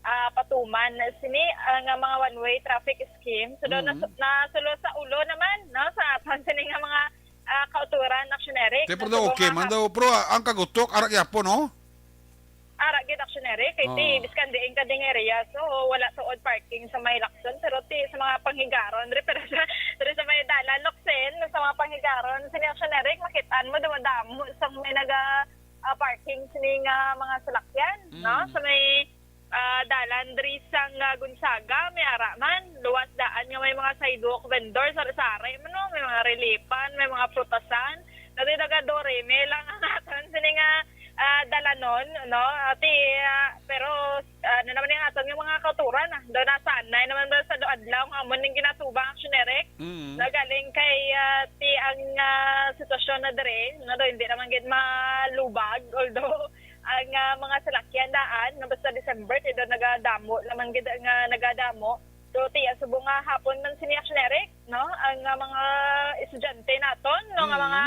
ah, patuman sini, ah, nga mga one-way traffic scheme. So, daw Mm. nas-, nasulo sa ulo naman, no, sa aton sini nga mga, ah, kauturan, Action Eric. Ti, pero daw Subong okay nga man hap- daw, pero, ah, ang kagutok, ara gyapon, no? Ara gid, Action Eric, kay ti, Oo. biskan diin ka ding area, so wala tuod parking sa may Lacson, pero ti, sa mga panghigaron, diri, pero sa, diri sa may dalan, Locsin, sa mga panghigaron, sini, Action Eric, makit-an mo, dumadamo sa may naga, ah, parking sini nga mga salakyan, no? Mm. Sa may, ah, dalan diri sa nga Gonzaga, may ara man, luwas daan nga may mga sidewalk vendor, sari-sari man, no? May mga relipan, may mga prutasan, dati naga-doreme lang ang aton sini nga ah, dalanon, no? Ati, ah, pero, ah, ano naman yung aton nga mga kauturan, ah? Daw nasanay naman ba sa do adlaw nga amo ning ginatubang, Action Eric? Mm. Nagaling kay, ah, ti ang, ah, sitwasyon na dire, no? Daw hindi naman gid malubag, although ang, ah, mga salakyan daan, no? Basta December, ti daw nagadamo naman gid nga nagadamo. So, ti, ah, subong nga hapon man sini, Action Eric, no? Ang, ah, mga estudyante naton, no, nga Mm. mga,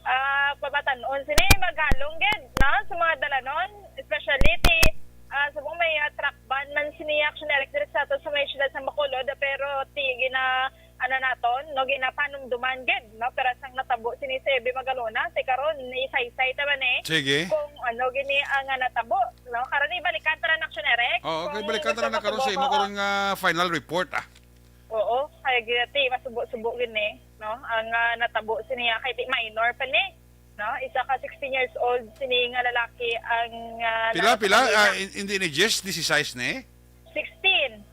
Ah, pamatan-on sini, magalong gid, no, sa mga dalanon, especially ti, ah, subong may, ah, truck ban man sini, Action Eric, diri sa ato sa may siyudad sa Bacolod, pero ti gina, ano naton, no, ginapanumduman gid, no, pero sang natabo sini sa Ebe Magalona, ti karon isaysay ta man, eh, Sige. kung ano gini ang, ah, natabo, no. Karon ibalikan ta na, Action Eric, Oo, kung kay balikan ta gusto na karon sa imo masubo, karon nga final report, ah. Oo, kay gati masubo-subo gini, no, ang, ah, natabo sini, ah, kay ti minor pa ni, no, isa ka sixteen years old sini nga lalaki ang, ah, Pila, pila? Ah, nakapamilya. in-, hindi ni Jess, disisais ni? Sixteen.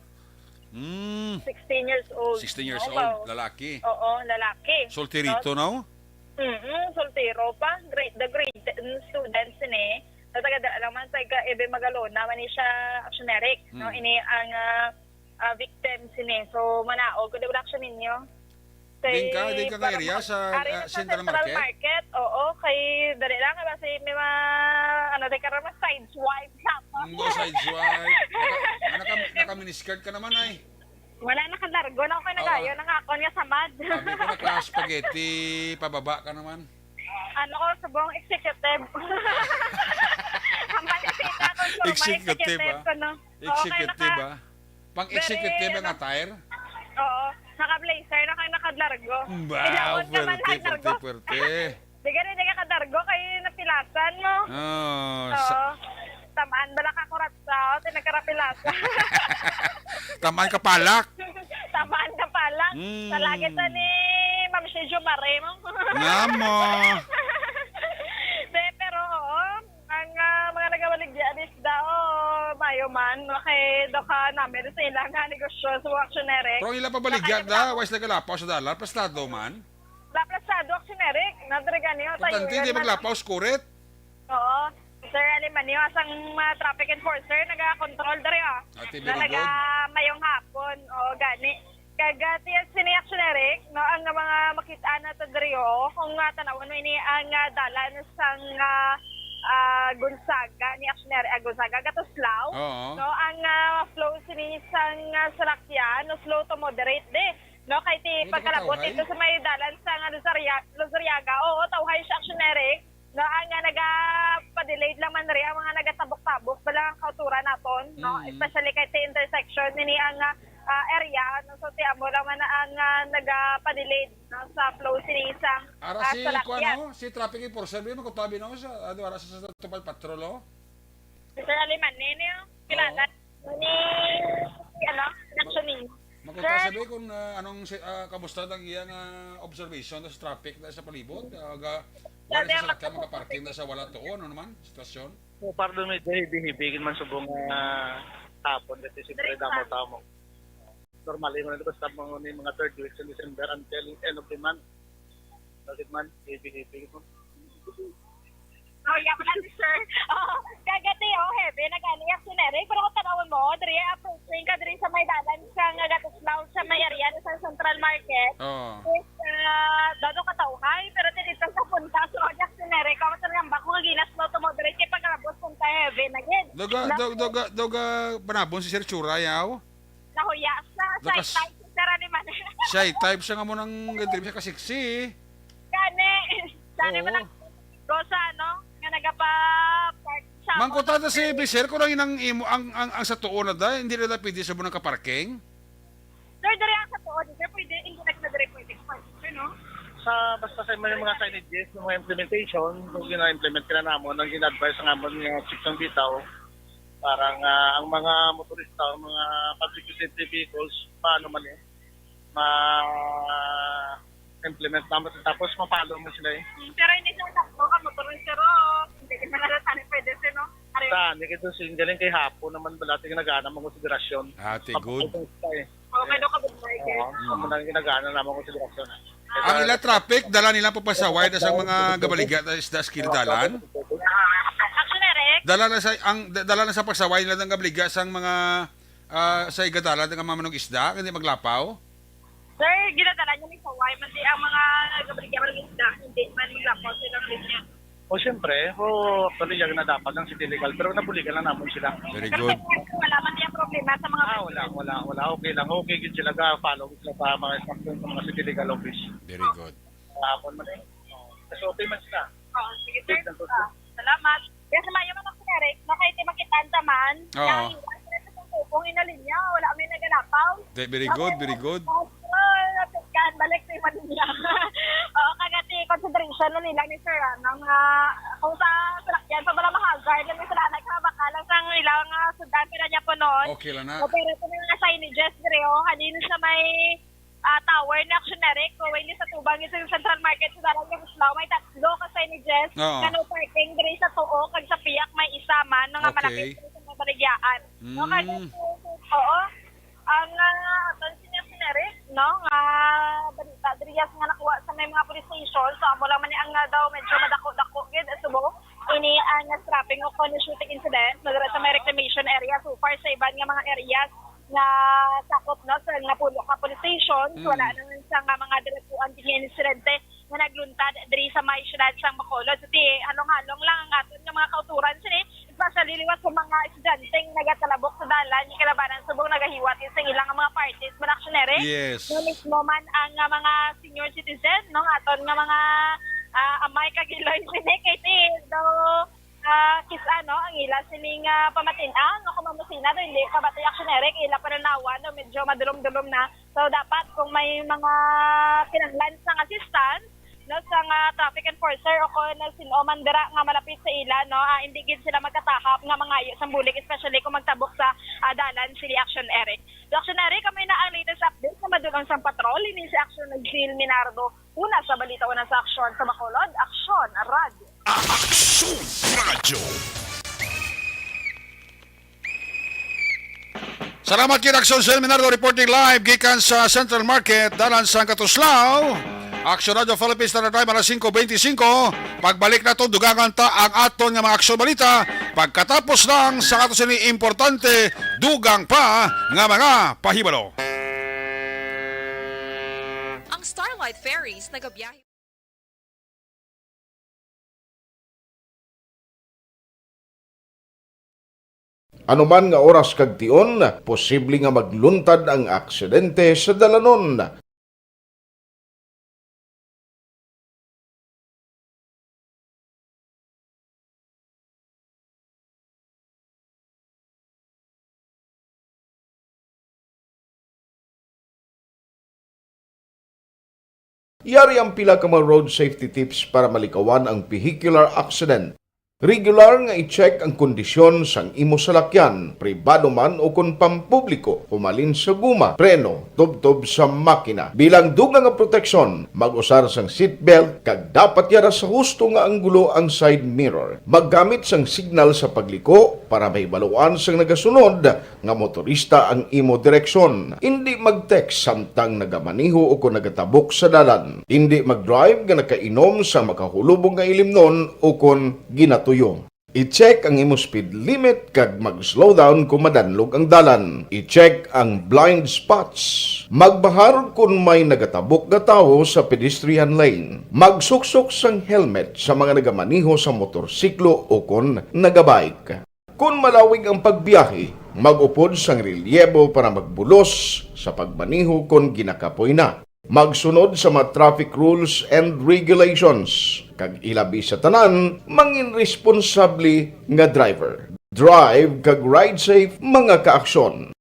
Mm. Sixteen years old. Sixteen years No, old, wow. lalaki. Oo, lalaki. Solterito, no? Mm, soltero pa. Grade, the grade ten students ni. Sa taga dala lang man sa ika Ebe Magalona man ni siya, Action Eric, no? Mm. Ini ang, ah, ah, victim sini. So, manaog ko, di wala siya ninyo. Din ka, din ka nga area sa, Ari ah, sa Central Central Market? Market? Oo, kay dali lang, kasi may mga, ano, di ka naman sideswipe na ako. Mm, sideswipe. Naka, ah, naka, naka-miniskirt ka naman, ay. Wala, nakalargo na ako, Oo. nagayo, nangakon nga samad. Sabi ko na, class spaghetti, pababa ka naman. Ano ko, subong executive. Ang balisita ko, formal Executive, executive ah. ko, no? Oo, kaya Executive, naka- ah. Pang-executive Very, ang ano, attire? Oo. Naka-blazer na kay naka-largo. Wow, Ilawan ka man, pwerte, pwerte, largo. pwerte. Di ka rin, di ka kadargo kay napilasan mo. Oh, Oo. sa- Tamaan bala ka kuratsa, o, ti nagkarapilasan. Tamaan ka palak. Tamaan ka palak. Mm. Sa lagi ta ni Ma'am Shiju Mare mo. Nga mo. Di, pero oo, ang, ah, mga nagabaligya ni isda, oh, mayo man, kay do ka namin sa ilang nga negosyo sa mga aksyonere. Pero ang ila pabaligya Nakay da, wala sila galapaw sa dalan, plastado man. Wala plastado, aksyonere, nadre gani, oh, Importante, tayo di yan man. maglapaw sa kurit. Oo. Sir Alimanio, asang mga traffic enforcer, nagakontrol diri, ah. Ate, Na very good. naga-, mayong hapon, oo, gani. Kag, ah, tiyan sini, aksyonere, no, ang mga makit-an nato diri, oh, kung, ah, tanawon mo ini ang, ah, dalan sang, ah, ah, Gonzaga ni aksyonere, ah, Gonzaga, Gatuslao, Oo. no, ang, ah, flow sini sang, ah, salakyan, no, slow to moderate, di, no, kay ti Dito ka pagkalabot tawhay? dito sa may dalan sang, ah, Luzarya-, Luzaryaga, oo, tawhay siya, aksyonere, no, ang, ah, nagapadelayed lang man ri ang mga nagatabok-tabok ba lang ang kauturan naton, no, Mm. especially kay ti intersection nini ang, ah, ah, area, no, so ti amo lang man ang, ah, nagapadelayed, no, sa flow sini sang, Ara ah, si, salakyan. kuwan, no? Si traffic enforcer, di magkutabi, no? Sa, ano, ara sa, sa Tupad Patrol, oh? Mister Aliman, nini, oh? Kilala Oo. ni, ano, election ninyo. Makunta Sir? sabi kung, ah, anong si-, ah, kamusta ang iyang, ah, observation sa traffic na sa palibot? Ah, ga-, wala Sabi sa ang salakyan, makaparking na sa wala tuon, ano naman? Sitwasyon? So far, doon medyo heavy-heavy, gid man subong, ah, hapon, kasi siyempre Dali pa. damo-damo. Normal, yun, basta mga, mga third week sa December until end of the month. Bakit man, heavy-heavy, gid man. Oh, yeah, wala si sir. Oh, kagati, oh, heavy, nag-ani, aksyonere. Pero kung tanawon mo, diri, approaching ka, diri sa may dalan, sa nga Gatuslao, sa may area, sa Central Market. Oo. Is, ah, dado ka tawhay, pero tinitang sa punta, so, aksyonere, kung saan nga ba, kung ginas mo, tumo, diri, kay pagkabos, punta, heavy, na gid. Doga, No? dog-, doga, doga, panabon si Sir Chura, yaw? Nahuya sa Lakas. side type si Sir Aliman. Shy type siya nga mo nang gantry siya ka-sexy. Gani. Gani mo Oo. nag-, go sa ano, nga nagapa-park sa Mangkutan ako. ta si Bisel kung ang inang imo, ang, ang, ang sa tuon na da, hindi na da pwede sa mo nang kaparking? Sir, diri ang sa tuon, sir, pwede, hindi na sila diri pwede park, sir, no? Sa, basta sa may mga signages, mga implementation, kung gina-implement ka na namon, ang gina-advise nga amon nga chief sang bitaw, parang, ah, ang mga motorista, ang mga public utility vehicles, paano man eh, ma-implement naman, tapos ma-follow mo sila eh. Hmm, pero hindi siya sakto ka, motorista, pero hindi naman na tayo pwede, sir, no? Are- Saan? Hindi ka doon, galing kay hapon naman, bala, tingin nagana mga konsiderasyon. Ah, ti good. Mapapagod ka eh. Okay, no, kabit, Michael. Oo, Mm. amo nang ginagana namon konsiderasyon. Ang ila traffic, dala nila papasaway na sa mga gabaligya na isda sa kilid dalan. Action, Eric. Dala na sa, ang, da-, dala na sa pasaway nila ng gabaligya sa mga, ah, sa igadalan ng mga manong isda, hindi maglapaw. Sir, ginadala niyo ni saway, man di ang mga gabaligya ng isda, hindi man maglapaw silang linya. O, siyempre, o, actually, yan na dapat ng City Legal, pero nabuligan lang namon sila. Very Pero good. Wala man diyan problema sa mga Ah, wala, wala, wala. Okay lang. Okay gid sila, ga-follow sila sa mga instruction sa mga City Legal Office. Very good. Kahapon man eh. Kasulti man sila. Oo, sige, sir. Good na good. Ah, salamat. Kaya sa mayo man ako, Eric, no, kay di makita ang taman. Oo. Kaya iwas na sa pagtubong, inalinya, wala may nagalapaw. Di, very good, very good. Tapos, oh, napit ka, balik sa iba niya. Oo, kagati consideration na nila ni Sir, ano, nga kung sa salakyan pa, wala mahazard, lang sila, nagkabaka lang sa ilang, ah, sudan, pero niya po noon. Okay lang na. So, pero ito na nga signages, dire, oh, halin sa may ah, tower ni Action Eric, kung hindi sa tubang, yung sa Central Market, sa Dalan Kasuslao, may tatlo ka signages Oo. nga no parking diri sa tuo, kag sa piyak may isa man, nga Okay. malapit diri sa may baligyaan. No, Mm. kag, oo, ang, ah, aton si Action Eric, no, nga balita diri, yes, nga nakuha sa may mga police station, so amo lang man ni ang, ah, daw medyo madako-dako gid, subong ini ang, ah, strapping o kon shooting incident, no, diri sa may reclamation area, so far sa iban nga mga areas, nga sakop, no, sa nga pulo ka police station. Mm. Wala naman sa nga mga diretsuhan nga insidente nga nagluntad diri sa may siyudad sang Bacolod. So, ti, halong-halong lang ang aton nga mga kauturan sini, especially liwat sa mga estudyanteng nagatalabok sa dalan, nga kalabanan subong nagahiwat sa ilang mga parties, mga aksyon, Eric. Yes. Nga mismo man ang, ah, mga senior citizen, no, aton nga mga, ah, amay kag iloy sini, kay ti, do, ah, kis-a, no, ang ila sining, ah, pamatin-an, no, kung mamusina, no, hindi kabati aksyon, Eric, ila pananawan, no, medyo madulom-dulom na. So, dapat kung may mga kinahanglan sang assistance, no, sang, ah, traffic enforcer o kung sin-o man dira nga malapit sa ila, no, ah, hindi gid sila magkatahap nga mangayo sang bulig, especially kung magtabok sa, ah, dalan sini aksyon, Eric. So, aksyon, Eric, kami na ang latest update sa madulong sang patrol. Ini si Aksyon Gil Minardo. Una sa balita, una sa aksyon sa Bacolod, Aksyon Radyo. Aksyon Radyo. Salamat kay Aksyon Sel Minardo, reporting live gikan sa Central Market, dalan sa Katuslao. Aksyon Radyo Philippines, na time alas singko beintisinko. Pagbalik naton, dugangan ta ang aton nga mga aksyon balita pagkatapos lang sa ato sini importante, dugang pa nga mga pahibalo. Ang Starlight Ferries nagabiyahe. Ano man nga oras kag tion, posible nga magluntad ang aksidente sa dalanon. Yari ang pila ka mga road safety tips para malikawan ang vehicular accident. Regular nga i-check ang kondisyon sang imo salakyan, pribado man o kon pampubliko, humalin sa guma, preno, tubtob sa makina. Bilang dugang nga proteksyon, mag-usar sang seatbelt, kag dapat yara sa husto nga anggulo ang side mirror. Maggamit sang signal sa pagliko para mahibaluan sang nagasunod nga motorista ang imo direksyon. Indi mag-text samtang nagamaneho o kon nagatabok sa dalan. Indi mag-drive nga nakainom sa makahulubong nga ilimnon o kon ginatuyo. I-check ang imo speed limit kag mag-slow down kon madanlog ang dalan. I-check ang blind spots. Magbahar kon may nagatabok nga tawo sa pedestrian lane. Magsuksok sang helmet sa mga nagamaneho sa motorsiklo o kon nagabike. Kon malawig ang pagbiyahe, mag-upod sang relyebo para magbulos sa pagmaneho kon ginakapoy na. Magsunod sa mga traffic rules and regulations, kag ilabi sa tanan, mangin responsable nga driver. Drive kag ride safe, mga kaaksyon.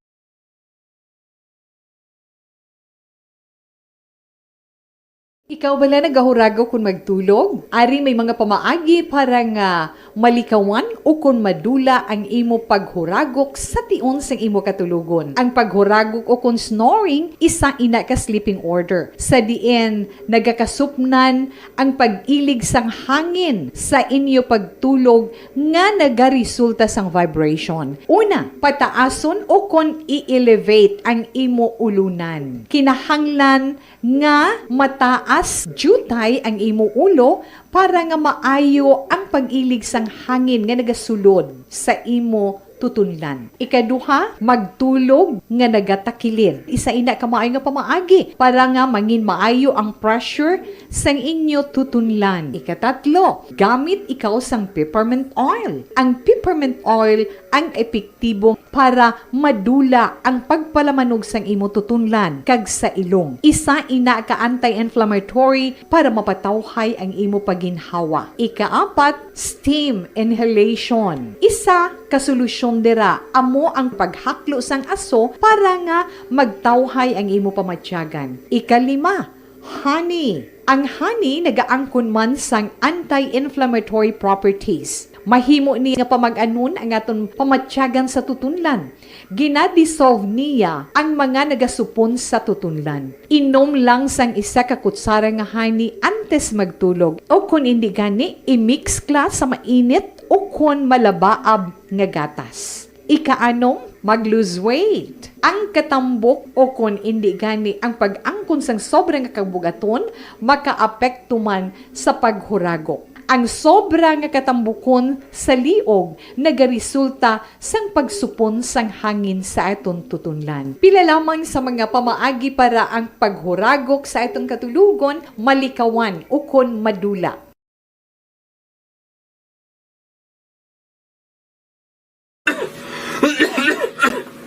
Ikaw bala nagahuragok kon magtulog? Ari may mga pamaagi para nga malikawan o kon madula ang imo paghuragok sa tion sang imo katulogon. Ang paghuragok o kon snoring, isa ina ka sleeping order, sa diin nagakasupnan ang pag-ilig sang hangin sa inyo pagtulog nga nagaresulta sang vibration. Una, pataason o kon i-elevate ang imo ulunan. Kinahanglan nga mataas diutay ang imo ulo para nga maayo ang pag-ilig sang hangin nga nagasulod sa imo tutunlan. Ikaduha, magtulog nga nagatakilid. Isa ina ka maayo nga pamaagi para nga mangin maayo ang pressure sang inyo tutunlan. Ikatatlo, gamit ikaw sang peppermint oil. Ang peppermint oil ang epektibo para madula ang pagpalamanog sang imo tutunlan kag sa ilong. Isa ina ka anti-inflammatory para mapatawhay ang imo paginhawa. Ikaapat, steam inhalation. Isa ka solusyon dira amo ang paghaklo sang aso para nga magtawhay ang imo pamatyagan. Ikalima, honey. Ang honey nagaangkon man sang anti-inflammatory properties. Mahimo ni nga pamag-anon ang aton pamatyagan sa tutunlan. Gina-dissolve niya ang mga nagasupon sa tutunlan. Inom lang sang isa ka kutsara nga honey antes magtulog, o kon indi gani, i-mix ka sa mainit o kon malabaab nga gatas. Ikaanom, mag-lose weight. Ang katambok o kon indi gani ang pag-angkon sang sobra nga kabugaton makaapekto man sa paghuragok. Ang sobra nga katambukon sa liog nagaresulta sang pagsupon sang hangin sa aton tutunlan. Pila lamang sa mga pamaagi para ang paghuragok sa aton katulogon malikawan ukon madula.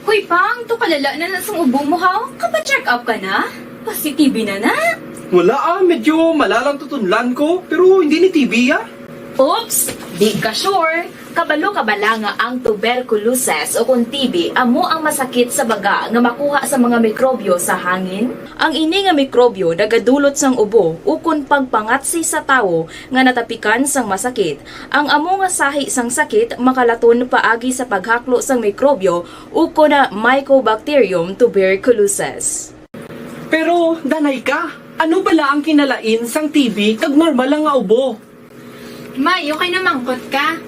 Hoy, Pang, to kalala na na sang ubo mo, ha? Kapa-check up ka na? Positive na na? Wala ah, medyo malalang tutunlan ko, pero hindi ni T B ah. Oops! Di ka sure? Kabalo ka bala nga ang tuberculosis o kon T B amo ang masakit sa baga nga makuha sa mga mikrobyo sa hangin? Ang ini nga mikrobyo nagadulot sang ubo ukon pagpangatsi sa tawo nga natapikan sang masakit. Ang amo nga sahi sang sakit makalaton paagi sa paghaklo sang mikrobyo ukon na Mycobacterium tuberculosis. Pero, danay ka, ano bala ang kinalain sang T B kag normal lang nga ubo? May, okay na mangkot ka.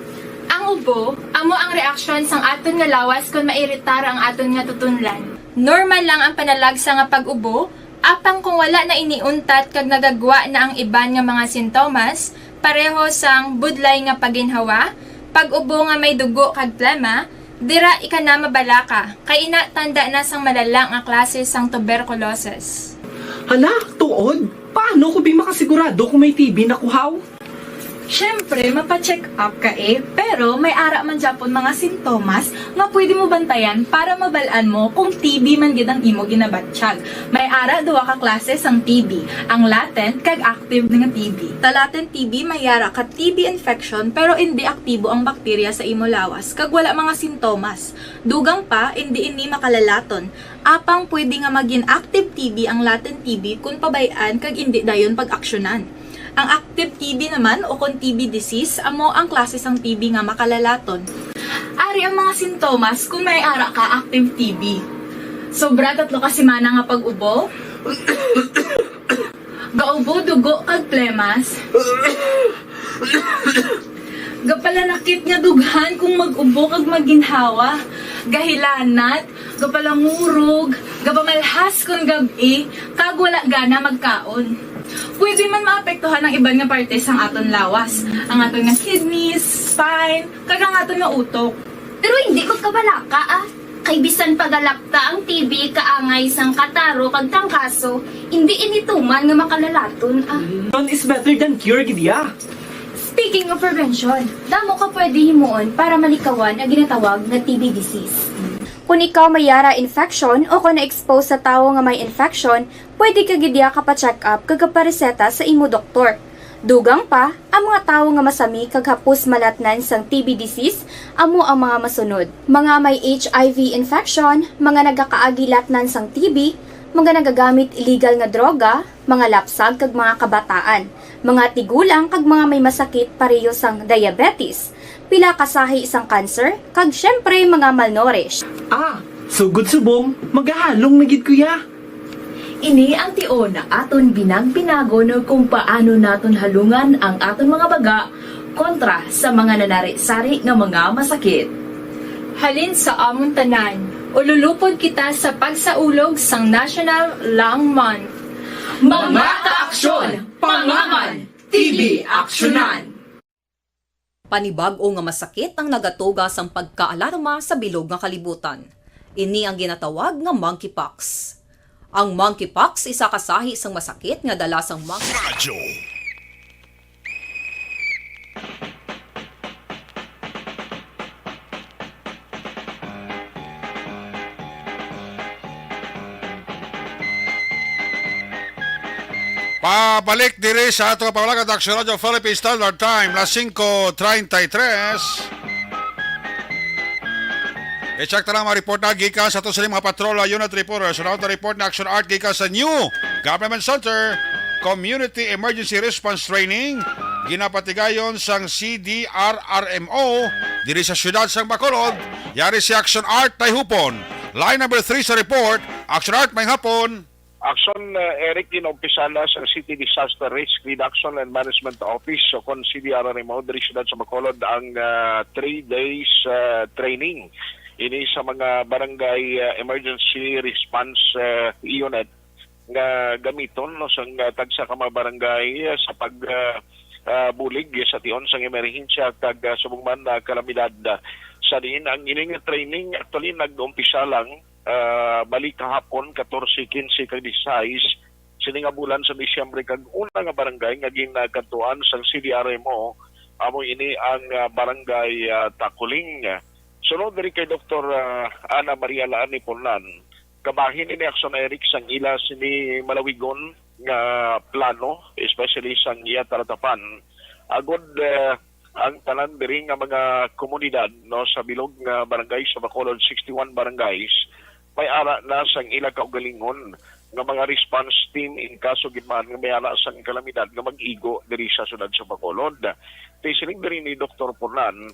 Ang ubo, amo ang reaksyon sang aton nga lawas kon mairitar ang aton nga tutunlan. Normal lang ang panalagsa nga pag-ubo, apang kung wala na ini untat kag nagagwa na ang iban nga mga sintomas, pareho sang budlay nga paginhawa, pag-ubo nga may dugo kag plema, dira ika na mabalaka, kay ina tanda na sang malala nga klase sang tuberculosis. Hala, tuod? Paano ko bi makasigurado kung may T B na ko, haw? Siyempre, mapa-check up ka eh, pero may ara man gyapon mga sintomas nga pwede mo bantayan para mabal-an mo kung T B man gid ang imo ginabatyag. May ara duha ka klase sang T B, ang latent kag active nga T B. Sa latent T B, may ara ka T B infection pero indi aktibo ang bakterya sa imo lawas kag wala mga sintomas. Dugang pa, indi ini makalalaton. Apang pwede nga magin active T B ang latent T B kon pabay-an kag indi dayon pag-aksyonan. Ang active T B naman o kon T B disease amo ang klase sang T B nga makalalaton. Ari ang mga sintomas kon may ara ka active T B. Sobra tatlo ka semana nga pag-ubo. Gaubo dugo kag plemas. Gapalanakit nga dughan kung mag-ubo kag maginhawa. Gahilanat, gapalangurog, gapamalhas kon gab-i, kag wala gana magkaon. Pwede man maapektuhan ang iban nga parte sang aton lawas, ang aton nga kidneys, spine, kag ang aton nga utok. Pero hindi magkabalaka, ah. Kay bisan pagalakta ang T B kaangay sang kataro kag tangkaso, hindi ini tuman nga makalalaton, ah. Prevention is better than cure, gid ya. Speaking of prevention, damo ka pwede himuon para malikawan ang ginatawag nga T B disease. Kung ikaw may yara infection o kung na-expose sa tawo nga may infection, pwede ka gid ya kapa-check up kag kapareseta sa imo doktor. Dugang pa, ang mga tawo nga masami kag hapos malatnan sang T B disease amo ang mga masunod: mga may H I V infection, mga nagakaagi latnan sang T B, mga nagagamit illegal nga droga, mga lapsag kag mga kabataan, mga tigulang kag mga may masakit pareho sang diabetes, pila ka sahi sang cancer, kag siyempre mga malnourished. Ah, sugod subong, magahalong na gid ko ya. Ini ang tion nga aton binag-binagon kung paano naton halungan ang aton mga baga kontra sa mga nanari-sari nga mga masakit. Halin sa amon tanan, ululupod kita sa pagsaulog sang National Lung Month. Mga kaaksyon, pangaman, T B aksyonan! Panibag-o nga masakit ang nagatuga sang pagkaalarma sa bilog nga kalibutan. Ini ang ginatawag nga monkeypox. Ang monkeypox isa ka sahi sang masakit nga dala sang monkey. Radyo. Pabalik diri sa ato nga pangalaga, Action Radio Philippine Standard Time, las singko treinta y tres. I-check ta lang mga report na gikan sa ato sa mga patrol unit reporters. Sa report na Action Art gikan sa New Government Center Community Emergency Response Training, ginapatigayon sang C D R R M O diri sa siyudad sang Bacolod. Yari si Action Art Tayhupon. Line number three sa report. Action Art, may hapon. Action, uh, Eric, gin-umpisa na sa City Disaster Risk Reduction and Management Office o kon C D R R M O diri siyudad sa Bacolod ang, uh, three days, uh, training. Ini sa mga barangay, uh, emergency response, uh, unit nga gamiton, no, sang, uh, tagsa ka mga barangay, uh, sa pag, uh, uh, bulig sa tion sang emerhensya kag, uh, subong man, uh, kalamidad. Sa diin ang ining training actually nag-umpisa lang, ah, bali kahapon, katorse, kinse, kag disisais sini nga bulan sa Disyembre, kag una nga barangay nga ginakadtuan sang C D R M O amo ini ang, ah, barangay, ah, Taculing. Sunod diri kay Doktor, ah, Ana Maria Laani Pornan, kabahin ini, Action Eric, sang ila sini malawigon nga plano, especially sang iya talatapan, agod, ah, ang tanan diri nga mga komunidad, no, sa bilog nga barangay sa Bacolod, sixty-one barangays, may ara na sang ila kaugalingon nga mga response team in kaso gid man nga may ara sang kalamidad nga mag-igo diri sa siyudad sa Bacolod. Ti siling diri ni Doktor Pornan,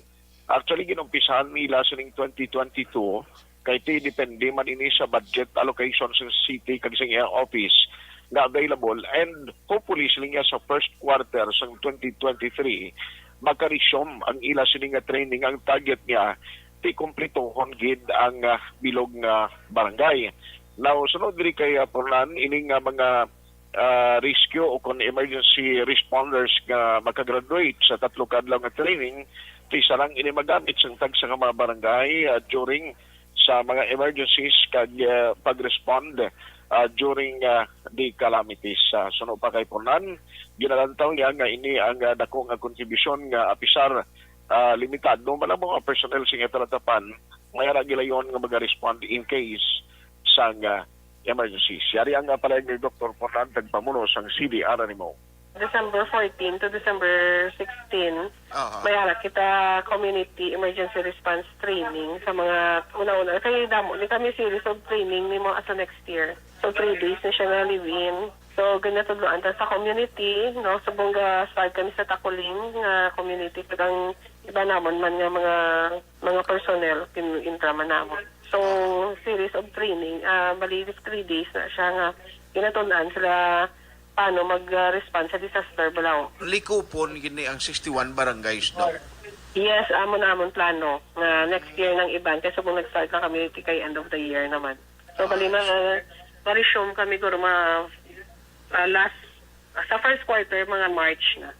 actually, ginumpisahan nila sining twenty twenty-two, kay ti depende man ini sa budget allocation sa city kag sa iya office nga available, and hopefully sila nga sa first quarter sang twenty twenty-three maka-resume ang ila sini nga training. Ang target niya ti kumpletohon gid ang, ah, bilog nga barangay. Now, sunod diri kay, ah, Pornan, ini nga mga, ah, rescue o kon emergency responders nga makagraduate sa tatlo ka adlaw nga training, ti sarang ini magamit sang tagsa nga mga barangay, ah, during sa mga emergencies kag, ah, pag-respond, ah, during, ah, the calamities. Ah, suno pa kay Pornan, ginalantaw niya nga ini ang, ah, dako nga kontribusyon nga apisar, ah, limitado man ang mga personnel sa iya talatapan, may ara gilayon nga maga-respond in case sang, ah, emergencies. Yari ang, ah, palayag ni Doktor Pornan, tagpamuno sang C D R R M O. December fourteen to December sixteen, Aha. may ara kita community emergency response training sa mga una-una. Kay damo ni kami series of training ni mga sa next year. So, three days na siya nga live-in. So, ginatudloan ta sa community, no? Subong ga-start kami sa Taculing nga community, kag ang iba namon man nga mga, mga personnel, kin-, intra man namon. So, series of training, ah, bali, three days na siya nga ginatun-an sila paano mag-, ah, respond sa disaster, balaw. Likupon gini ang sixty-one barangays, no? Yes, amo na amon plano nga next year nang iban, kay subong nag-start na kami kay end of the year naman. So, bali, ma-, ma-resume kami guro ma-, ah, last, sa first quarter, mga March na.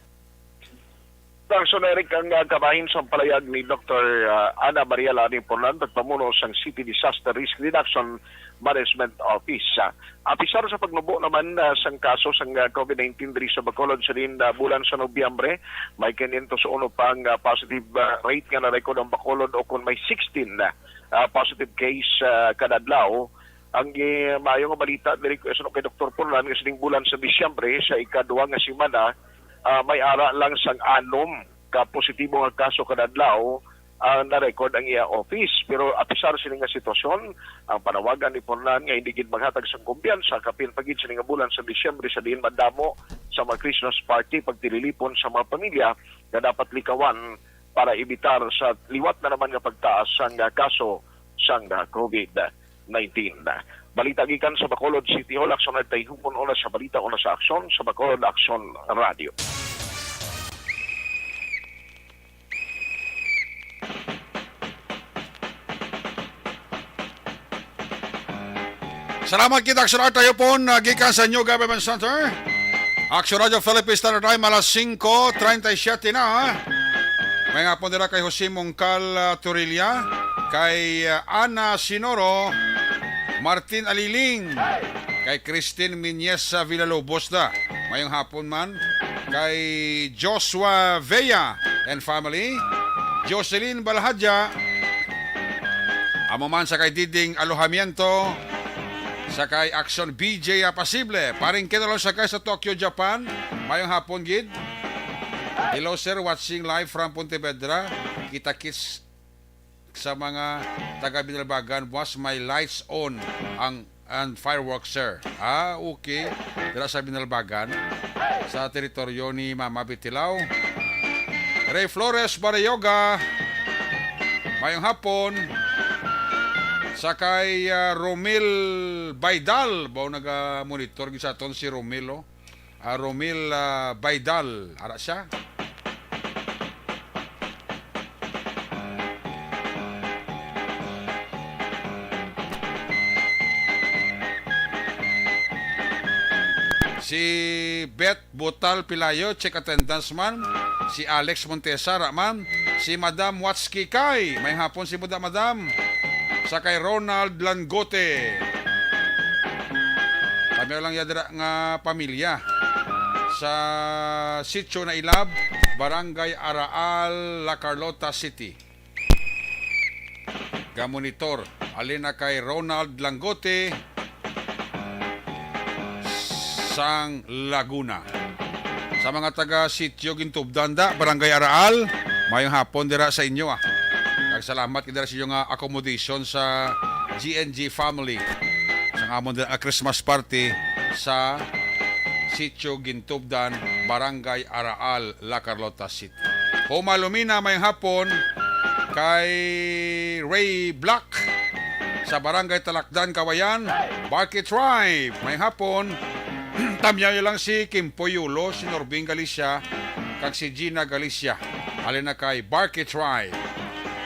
Action Eric, ang, ah, kabahin sa palayag ni Doktor, ah, Ana Maria Laning Pornan, nagpamuno sang City Disaster Risk Reduction Management Office. Ah, apisar sa pagnubo naman, ah, sang kaso sang, ah, COVID nineteen diri sa Bacolod, sa diin, ah, bulan sa Nobyembre, may kinyentos uno pa ang, ah, positive, ah, rate nga na-record ang Bacolod, o kon may sixteen, ah, positive case, ah, kada adlaw. Ang, eh, maayo nga balita diri, suno kay Doktor Pornan, nga sining bulan sa Disyembre, sa ikadua nga semana, ah, may ara lang sang anom ka positibo nga kaso kada adlaw ang na-record ang iya office. Pero apisar sini nga sitwasyon, ang panawagan ni Pornan nga hindi gid maghatag sang kumpiyansa, kapin pa gid sini nga bulan sa Disyembre, sa diin madamo sa mga Christmas party, pagtililipon sa mga pamilya nga dapat likawan para ebitar sa liwat na naman nga pagtaas sang kaso sang COVID nineteen. Balita gikan sa Bacolod City Hall, Action Art Tayhupon, una sa balita, una sa aksyon, sa Bacolod Action Radio. Salamat kita, Action Art Tayhupon, ah, gikan sa New Government Center. Action Radio Philippines Standard Time, alas singko treinta y siete na, ha? Mayong hapon dira kay Jose Mongcal, ah, Torilla, kay, ah, Ana Sinoro, Martin Aliling, kay Christine Miñez sa Villalobos da. Mayong hapon man kay Joshua Vea and family, Jocelyn Balhadya, amo man sa kay Diding Alojamiento, sa kay Action B J Apasible. Paring Ken Alonso kay sa Tokyo, Japan. Mayong hapon gid. Hello, sir. Watching live from Pontevedra. Kita-kits sa mga taga Binalbagan. Was my lights on ang, and fireworks, sir. Ah, okay. Dira sa Binalbagan, sa teritoryo ni Mama Bitilaw. Ray Flores Barayoga, mayong hapon. Sa kay, ah, Romil Baidal, bao naga-monitor gid sa aton si Romil, oh. Ah, Romil, ah, Baidal, ara siya. Si Beth Butal Pilayo, check attendance man. Si Alex Montesa, ra man. Si Madam Watski Kay, mayong hapon si Buda, Madam. Sa kay Ronald Langote. Kami lang yadra nga pamilya sa Sitio Nailab, Barangay Araal, La Carlota City. Gamonitor, halin na kay Ronald Langote sang Laguna. Sa mga taga Sitio Gintubdan da, Barangay Araal, mayong hapon dira sa inyo, ah. Kag salamat gid dira sa inyo nga accommodation sa G N G family. Sa amon dira nga Christmas party sa Sitio Gintubdan, Barangay Araal, La Carlota City. Homa Lumina, mayong hapon kay Ray Black sa Barangay Talakdan, Kawayan. Barky Tribe, mayong hapon. Tamyaw niyo lang si Kimpoy Yulo, si Norbing Galicia, kag si Gina Galicia. Halin na kay Barky Tribe.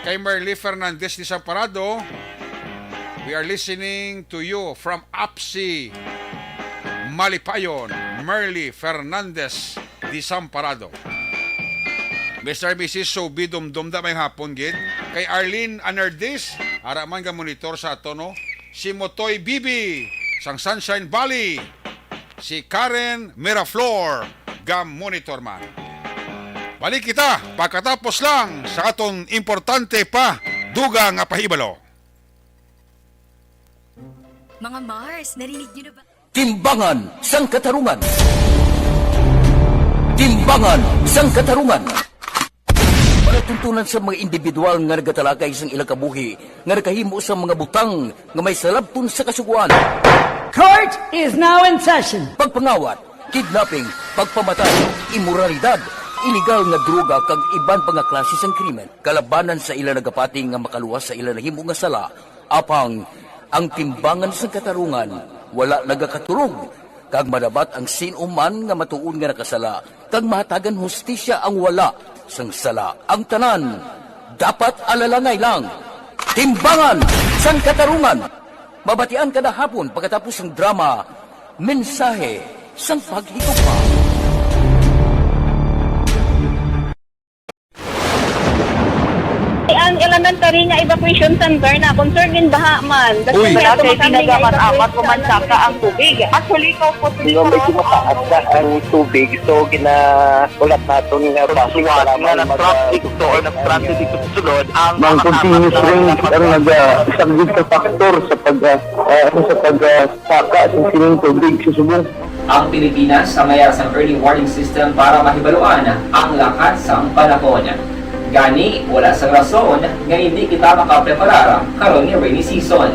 Kay Merly Fernandez Desamparado, we are listening to you from Apsi, Malipayon, Merly Fernandez Desamparado. Mister and Missus Sobi Dumdum da, mayong hapon gid. Kay Arlene Anerdis, ara man nga monitor sa ato, no? Si Motoy Bibi sang Sunshine Valley. Si Karen Miraflor, ga monitor man. Balik kita pagkatapos lang sa aton importante pa dugang nga pahibalo. Mga Mars, narinig niyo na ba? Timbangan sang Katarungan. Timbangan sang Katarungan. Palatuntunan sa mga individual nga nagatalakay sang ilang kabuhi nga nakahimo sa mga butang nga may salabton sa Kasugoan. Court is now in session. Pagpangawat, kidnapping, pagpamatay, imoralidad, ilegal nga droga kag iban pa nga klase sang krimen kalabanan sa ila nagapati nga makaluwas sa ila nahimo nga sala. Apang ang timbangan sang katarungan wala nagakaturog, kag madabat ang sin-o man nga matuod nga nakasala, kag mahatagan hustisya ang wala sang sala. Ang tanan dapat alalangay lang. Timbangan sang Katarungan. Mabatian kada hapon pagkatapos sang drama, Mensahe sang Paghigugma. Ang elementary nga evacuation center na concerned in baha man. Uy. Wala kay pinagaman amat ko man saka ang tubig. Actually, ko po. Di ba, medyo mataas na ang tubig, so ginahulat naton nga traffic. Suwat nga na traffic to or nag-traffic dito sa sulod ang mga continuous rain ang nag-, ah, isa gid sa factor sa pag, ah, ah, ano, sa pag, ah, saka sa sining tubig sa subong. Ang Pilipinas sa mayar sang early warning system para mahibaluan ang lakat sang panahon. Gani, wala sang rason nga hindi kita makapreparar karon nga rainy season.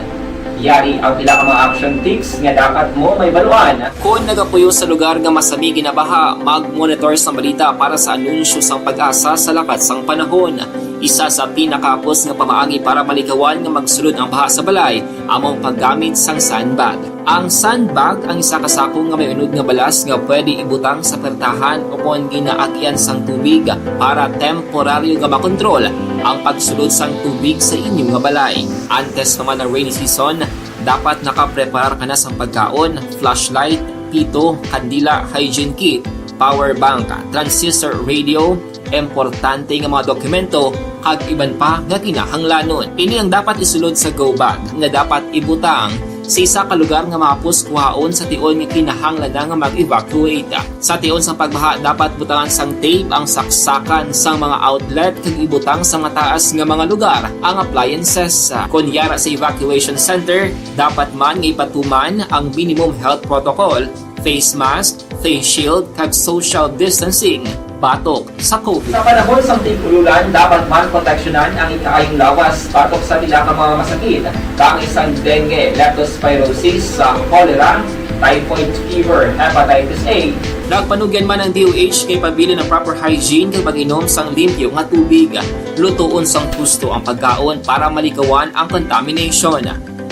Yari ang pila ka mga action tips nga dapat mo mahibaluan. Kon nagapuyo sa lugar nga masami ginabaha, mag-monitor sang balita para sa anunsyo sang PAGASA sa lakat sang panahon. Isa sa pinakahapos nga pamaagi para malikawan nga magsulod ang baha sa balay amo ang paggamit sang sandbag. Ang sandbag ang isa ka sako nga may unod nga balas nga pwede ibutang sa pertahan ukon ginaagyan sang tubig para temporaryo nga makontrol ang pagsulod sang tubig sa inyo nga balay. Antes pa man ang rainy season, dapat nakapreparar ka na sang pagkaon, flashlight, pito, kandila, hygiene kit, power bank, transistor radio, importante nga mga dokumento, kag iban pa nga kinahanglanon. Ini ang dapat isulod sa go bag nga dapat ibutang sa isa ka lugar nga mahapos kuhaon sa tion nga kinahanglan na nga mag-evacuate. Sa tion sang pagbaha, dapat butangan sang tape ang saksakan sang mga outlet kag ibutang sa mataas nga mga lugar ang appliances. Kon yara sa evacuation center, dapat man nga ipatuman ang minimum health protocol, face mask, face shield, kag social distancing batok sa COVID. Sa panahon sang tig-ululan, dapat man proteksyonan ang ikaayong lawas batok sa pila ka mga masakit, kaangay sang dengue, leptospirosis, sa cholera, typhoid fever, hepatitis A. Nagpanugyan man ang D O H kay pabilin ang proper hygiene kag pag-inom sang limpyo nga tubig. Lutoon sang husto ang pagkaon para malikawan ang contamination.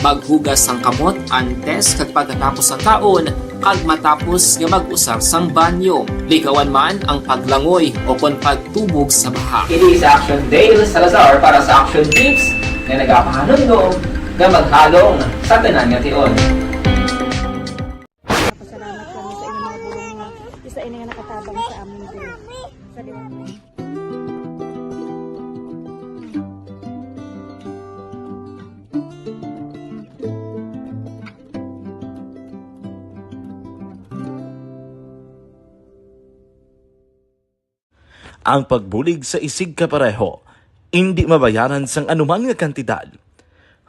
Maghugas sang kamot antes kag pagkatapos sang kaon, kag matapos nga mag-usar sang banyo. Likawan man ang paglangoy o kon pagtubog sa baha. Kini si Action Dale Salazar para sa Action Tips nga nagapahanumdom nga maghalong sa tanan nga tion. Pasalamat kami sa inyong mga bulong nga isa ini nga nakatabang sa amin diri sa liwanag. Ang pagbulig sa isigkapareho indi mabayaran sang anuman nga kantidad.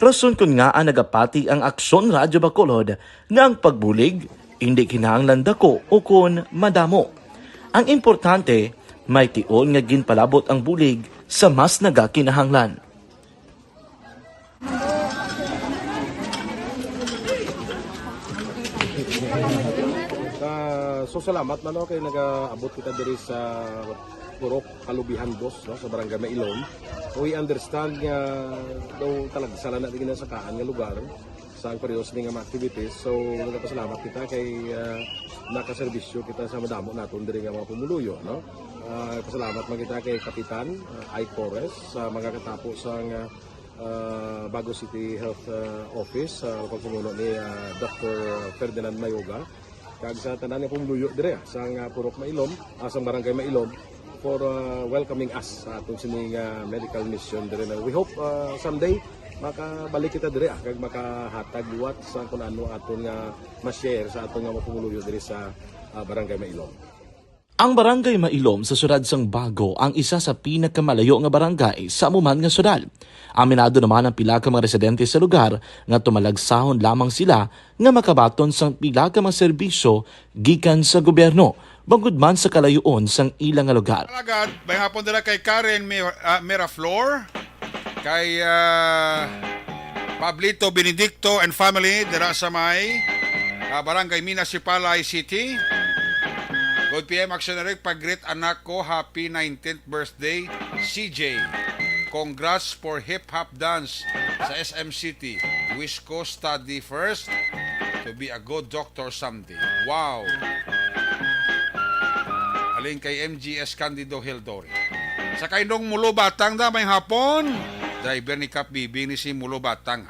Rason kon ngaa nagapati ang Aksyon Radyo Bacolod nga ang pagbulig indi kinahanglan dako ukon madamo. Ang importante, may tion nga ginpalabot ang bulig sa mas nagakinahanglan. Ah, so salamat man, no, kay nagaabot kita diri sa Purok Kalubihan Dos, no, sa Barangay Mailom. We understand nga daw talagsa na diri na sa kaan nga lugar sa ang pareho sini nga mga activities. So, nagapasalamat kita kay, ah, nakaserbisyo kita sa madamo naton diri nga mga pumuluyo, no? Ah, pasalamat man kita kay Kapitan, ah, Ike Torres sa mga katapo sang, ah, ah, Bago City Health, ah, Office, sa pagpamuno ni, ah, Doctor Ferdinand Mayoga, kag sa tanan nga pumuluyo diri, ah, sang, ah, Purok Mailom, ah, sang Barangay Mailom, for, ah, welcoming us sa aton sining, ah, medical mission diri na. We hope, ah, someday makabalik kita diri, ah, kag makahatag liwat sa kun ano aton nga ma-share sa aton nga mga pumuluyo diri sa, ah, Barangay Mailom. Ang Barangay Mailom sa siyudad sang Bago ang isa sa pinakamalayo nga barangay sa amo man nga siyudad. Aminado naman ang pila ka mga residente sa lugar nga tumalagsahon lamang sila nga makabaton sang pila ka mga serbisyo gikan sa gobyerno, bangod man sa kalayoon sang ila nga lugar. Alagad, may hapon dira kay Karen Mir-, ah, Miraflor. Kay, ah, Pablito Benedicto and family dira sa may, ah, Barangay Minas, Sipalay City. Good P M, Action Eric, pag-greet anak ko, happy nineteenth birthday, C J. Congrats for hip hop dance sa S M City. Wish ko study first to be a good doctor someday. Wow! Halin kay M G S Candido Hildor. Sa kay Nong Mulo Batang da, may hapon. Driver ni Kap Bibing ni si Mulo Batang.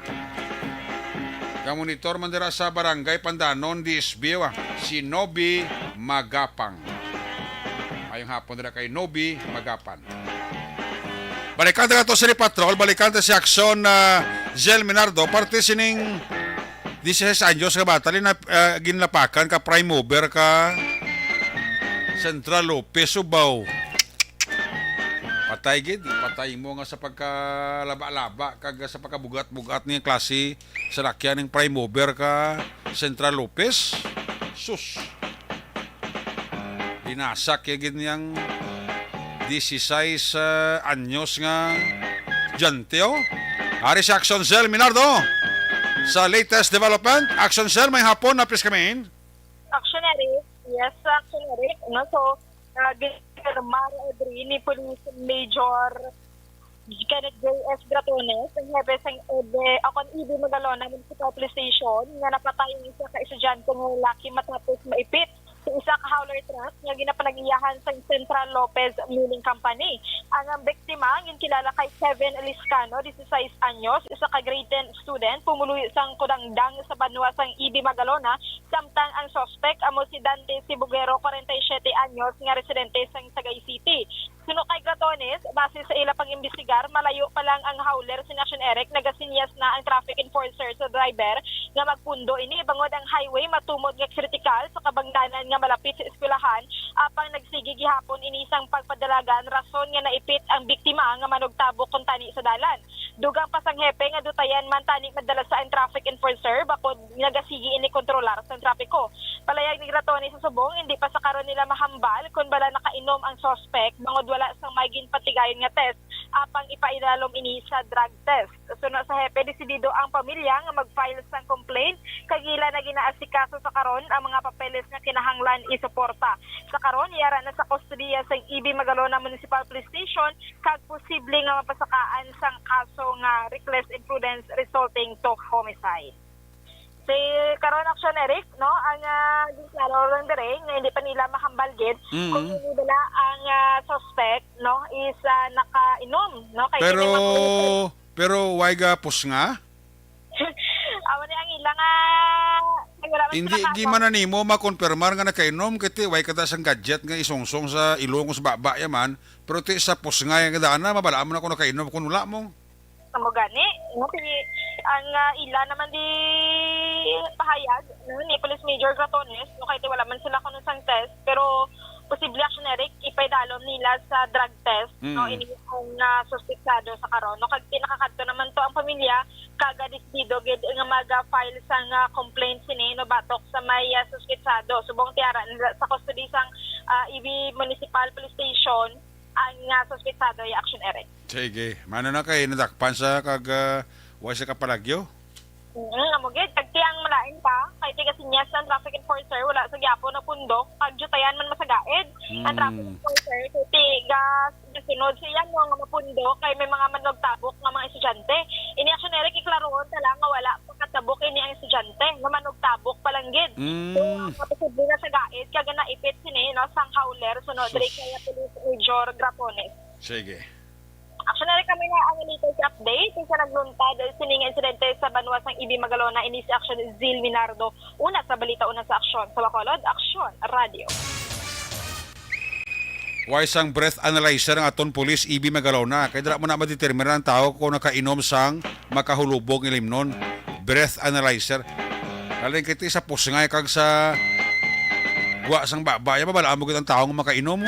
Kamonitor man dira sa Barangay Pandanon, D S B, ah, si Nobi Magapang. Mayong hapon dira kay Nobi Magapan. Balikan ta to sa ni Patrol, balikan ta si Action, ah, Zel Minardo, parte sining dieciséis anyos nga bata, lina-, ah, ginlapakan ka prime mover ka Central Lopez, Subaw. Patay gid, patay mo nga sa pagkalaba-laba kag sa pagkabugat-bugat ning klase sa lakyan ning prime mover ka Central Lopez. Sus. Linasak ya gid niyang dieciséis, ah, anyos nga estudyante, oh. Ari si Action Cell Minardo. Sa latest development, Action Cell, may hapon na, please come in. Action Eric. Yes, Action Eric. No, so, uh, ginpirma diri ni Police Major Kenneth J S Gratones, ang hepe sang E B E, o kon E B E Magalona Municipal Police Station, nga napatay ang isa ka estudyante nga lalaki matapos maipit sa isa ka hauler truck nga ginapanag-iyahan sa Central Lopez Milling Company. Ang, ang biktima, ang ginkilala kay Kevin Liscano, disisais anyos, isa ka grade ten student, pumuluyo sang Kudangdang sa banwa sang Ibi Magalona, samtang ang suspect amo si Dante Sibugero, kwarenta y siyete anyos, nga residente sang Sagay City. Suno kay Gratones, base sa ila pag-imbestigar, malayo pa lang ang hauler sina Action Eric, nagasinyas na ang traffic enforcer sa driver nga magpundo ini bangod ang highway matumod nga kritikal sa kabangdanan nga malapit sa eskwelahan, apang nagsigi gihapon ini sang pagpadalagan, rason nga naipit ang biktima nga manugtabok kuntani sa dalan. Dugang pa sang hepe nga dutayan man tani madala sa ang traffic enforcer, bakod nagasigi ini kontrolar sang trapiko. Palayag ni Gratones sa subong, hindi pa sa karon nila mahambal kon bala nakainom ang suspect bangod wala sang may ginpatigayon nga test, apang ipaidalom ini sa drug test. Suno sa hepe, desidido ang pamilya nga mag-file sang complaint kag ila na ginaasikaso sa karon ang mga papeles nga kinahanglan isuporta. Sa karon, yara na sa kustodiya sang Ibi Magalona Municipal Police Station kag posible nga mapasakaan sang kaso nga reckless imprudence resulting to homicide. Si karon, Action Eric, no, ang, ah, ginklaro lang dire nga hindi pa nila mahambal gid Mm. kung hindi bala ang, ah, suspect, no, is, ah, nakainom, no, kay Pero, kini mga pero why ga pusnga? Amo ni ang ila nga, ay, wala man Hindi, sila di kaabang. Man na nimo makonfirmar nga nakainom, kay ti, why kada sang gadget nga isungsong sa ilong o sa baba ya man, pero ti sa pusnga ya nga daan na, mabalaan mo na kung nakainom, kung wala mo. Amo gani, no, ti, ang, ah, ila naman di pahayag, no, ni Police Major Gratones, no, kay ti wala man sila kuno sang test, pero posible, Action Eric, ipaidalom nila sa drug test, no, Mm. ini ang, ah, suspetsado sa karon, no, kag pinakakadto naman to ang pamilya, kag, ah, desidido gid nga mag-file sang, ah, complaint sini, no, batok sa may, ah, suspetsado. Subong ti ara nila sa custody sang, ah, Ibi Municipal Police Station ang, ah, suspetsado, ya, Action Eric. Sige, mano na kay nadakpan sa kag, ah, wa siya kapalagyo? Mm, amo gid, kag ti ang malain pa, kay ti gasinyas ang traffic enforcer, wala sa gyapon na pundok, kag dutayan man masagaid ang traffic Hmm. enforcer, kay ti ga-, gasunod siya mo nga mapundok, kay may mga manugtabok nga mga estudyante. Ini, Action Eric, iklarohon ta lang nga wala makatabok ini ang estudyante, nga manugtabok pa lang gid. Mm. So, ang posible nga sagaid, kag naipit sini, no, sang hauler, suno Sus. Diri kay Police Major Gratones. Sige. Action Eric, kami na ang latest update sa nagluntad sini nga insidente sa banwa sang Ibi Magalona. Ini si Action Zil Minardo. Una sa balita, una sa aksyon. Sa Bacolod, Aksyon Radio. Way sang breath analyzer ang aton pulis, Ibi Magalona. Kay dira mo na madetermina ang tawo kung nakainom sang makahulubog nga limnon. Breath analyzer. Lain kay ti sa pusngay kag sa gwa sang baba. Ya, mabalaan mo gid ang tawo nga makainom.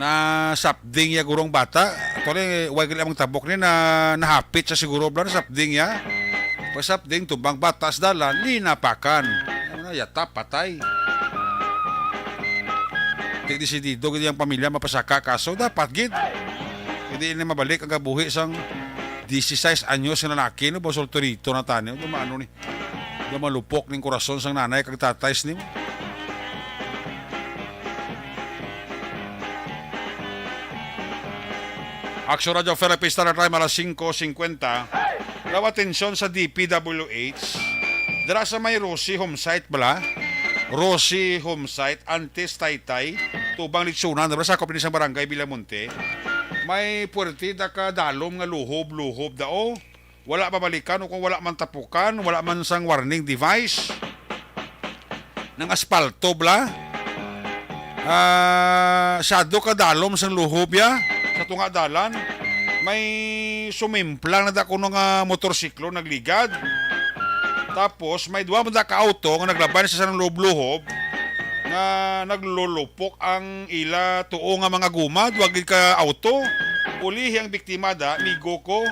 Na sapding ya gurong bata. Actually, way gid lamang tabok ni na nahapit sa siguro bla na sapding ya. Pag sapding, tumbang bata sa dalan, linapakan. Ano na, yata, patay. Di desidido gid ang pamilya mapasaka kaso. Dapat gid. Hindi na mabalik ang kabuhi sang dieciséis anyos nga lalaki, no? Basulto dito na tani. Ano, ano ni? Nga malupok ning korason sang nanay kag tatay sini. Aksyon Radyo Philippines, Star Time, alas singko singkwenta. Daw atensyon sa D P W H. Dira sa may Rosie Home Site bala? Rosie Home Site, Antes Taytay, Tubang Litsunan, dira sa sakop ni sa Barangay Villamonte. May puwerte da ka dalom nga luhob-luhob dao. Wala babalikan o kung wala man tapukan, wala man sang warning device. Nang aspalto bala. Ah, sado ka dalom sang luhob ya sa tunga dalan. May sumimplang na da kuno nga motorsiklo nagligad. Tapos may duha man da ka auto nga naglabay na sa sarang luhob-luhob nga naglulupok ang ila tuo nga mga guma, duha gid ka auto. Ulihi ang biktima da, migo ko.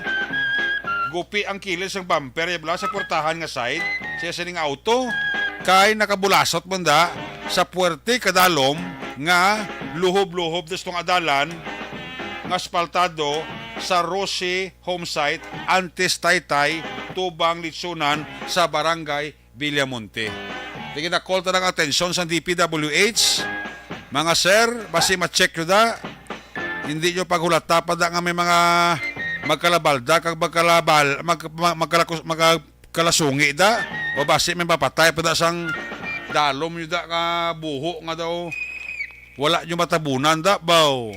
Gupi ang kilid sang bumper, ya bala, sa portahan nga side sa sining auto. Kay nakabulasot man da sa puwerte kadalom nga luhob-luhob da sa tunga dalan nga aspaltado sa Rosie Home Site, Antes Taytay, Tubang Litsunan sa Barangay Villamonte. Tingin na call ta ng atensyon sa D P W H. Mga sir, basi ma-check nyo da. Hindi nyo paghulata pa da nga may mga magkalabalda kag magkalabal, mag, mag, magkalakus-, magka-, kalasungi da. O basi may mapatay pa da sang dalom nyo da ka buho nga daw wala nyo matabunan da, baw.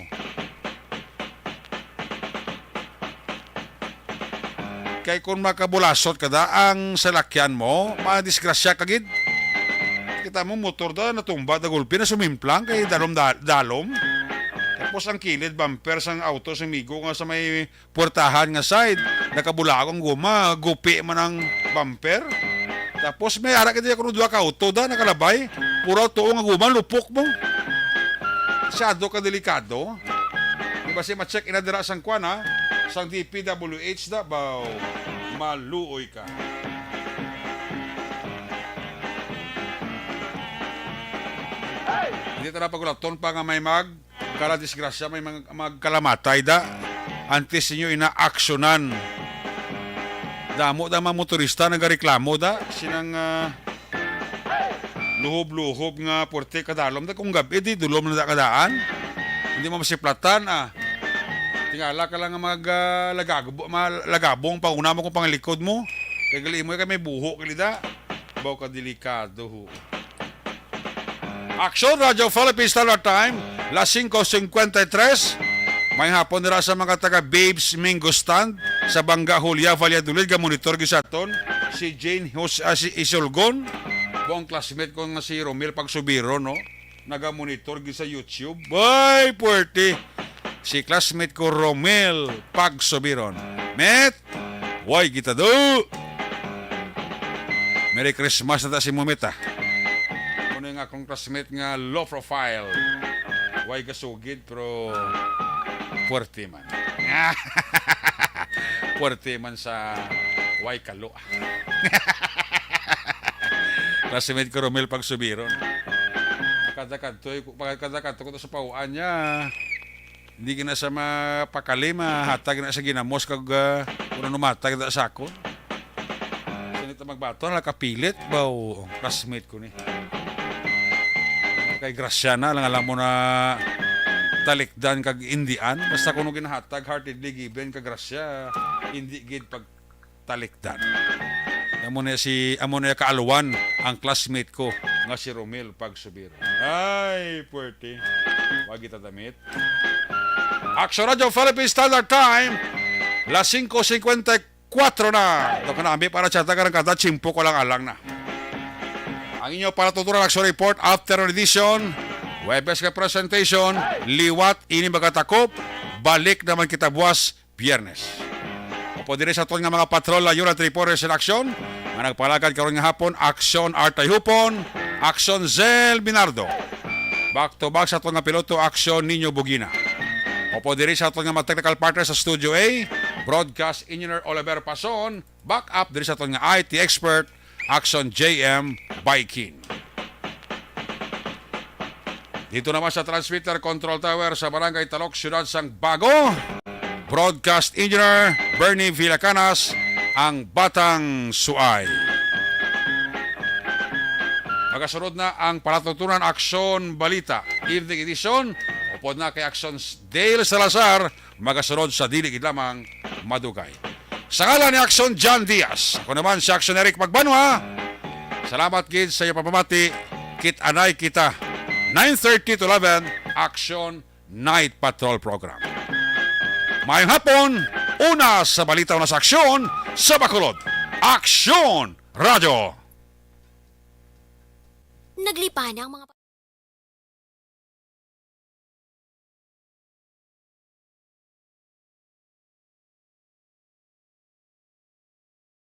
Kay kung makabulasot ka da ang salakyan mo, madisgrasya ka gid. Kita mo, motor da, natumba, da gulpi na sumimplang kay dalom, da-, dalom. Tapos ang kilid bumper sang auto sang migo nga sa may puwertahan nga side, nakabulago ang guma, gupi man ang bumper. Tapos may ara kita kuno duha ka auto da nakalabay, puro tuo nga guma, lupok mo. Masyado ka delikado. Di ba si ma-check ina dira sang kwan, ha? Sang D P W H da, baw, maluoy ka. Hindi ta na pagulaton pa nga may mag kala disgrasya, may mag-, magkalamatay da. Antes ninyo ina-aksyonan. Damo da mga motorista nagareklamo da. Sinang, ah, luhob-luhob nga puwerte kadalom da. Kung gabi, di dulom na da kadaan. Hindi mo masiplatan, ah. Tingala ka lang nga mag, ah, lagagbo-, ma-, lagabong panguna mo kung panglikod mo. Kay gali mo kay may buho, gali da. Baw ka delikado, ho. Aksyon, Radyo Philippine Standard Time, las singko singkwenta y tres. May hapon nira sa mga taga Babes Mingo Stand sa Bangga, Julia, Valladolid, ga-monitor gid sa aton si Jane Hus-, ah, si Isulgon. Buang classmate ko nga si Romel Pagsubiro, no? Naga-monitor gid sa YouTube. Bay, puwerte. Si classmate ko, Romel Pagsubiron. Met, way kita do. Merry Christmas na ta si Mumit, ah. Kuno yung akong classmate nga low profile. Way gasugid, pero puwerte man. Puwerte man sa way kalo. Classmate ko, Romel Pagsubiron. Kada kadto, kada kadto ko to sa pauan niya. Hindi gina sa mapakali, mahatag na sa ginamos kag, ah, kung ano matag na sa akon. Sa nito magbato, nakapilit ba o classmate ko ni? Kay grasya na lang, alam mo na talikdan kag indian. Basta kuno ginahatag, heartedly given, kag grasya, hindi gid pag talikdan. Amo na si, amo na kaalwan ang classmate ko nga si Romel Pagsubiro. Ay, puwerte. Wag kita damit. Action Radio Philippine Standard Time, las singko singkwenta y kwatro na. Ito ka na, ambi para sa taga ng kada, tsimpo ko lang alang na. Ang inyo palatuturan, Action Report, after edition, Webes ka presentation, liwat ini magatakop, balik naman kita buwas, Biyernes. Upod diri sa aton nga mga patrol, Layunan Reporters in Action, nga nagpalagad karon nga hapon, Aksyon Artay Hupon, Aksyon Zel Minardo. Back to back sa aton nga piloto, Aksyon Nino Bugina. Upod diri sa aton nga mga technical partner sa Studio A, Broadcast Engineer Oliver Pason, back up diri sa aton nga I T expert, Action J M Baikin. Dito naman sa transmitter control tower sa Barangay Talok, Siyudad sang Bago, broadcast engineer Bernie Villacanas, ang Batang Suay. Magasunod na ang Palatutunan Aksyon Balita, Evening Edition, upod na kay Aksyon Dale Salazar, magasunod sa dili gid lamang madugay. Sa ngalan ni Aksyon John Diaz, ako naman si Aksyon Eric Magbanwa. Salamat gid sa iyo pamamati. Kit-anay kita, nine thirty to eleven, Aksyon Night Patrol Program. Mayong hapon, una sa balita, una sa aksyon, sa Bacolod. Aksyon Radyo. Naglipana ang mga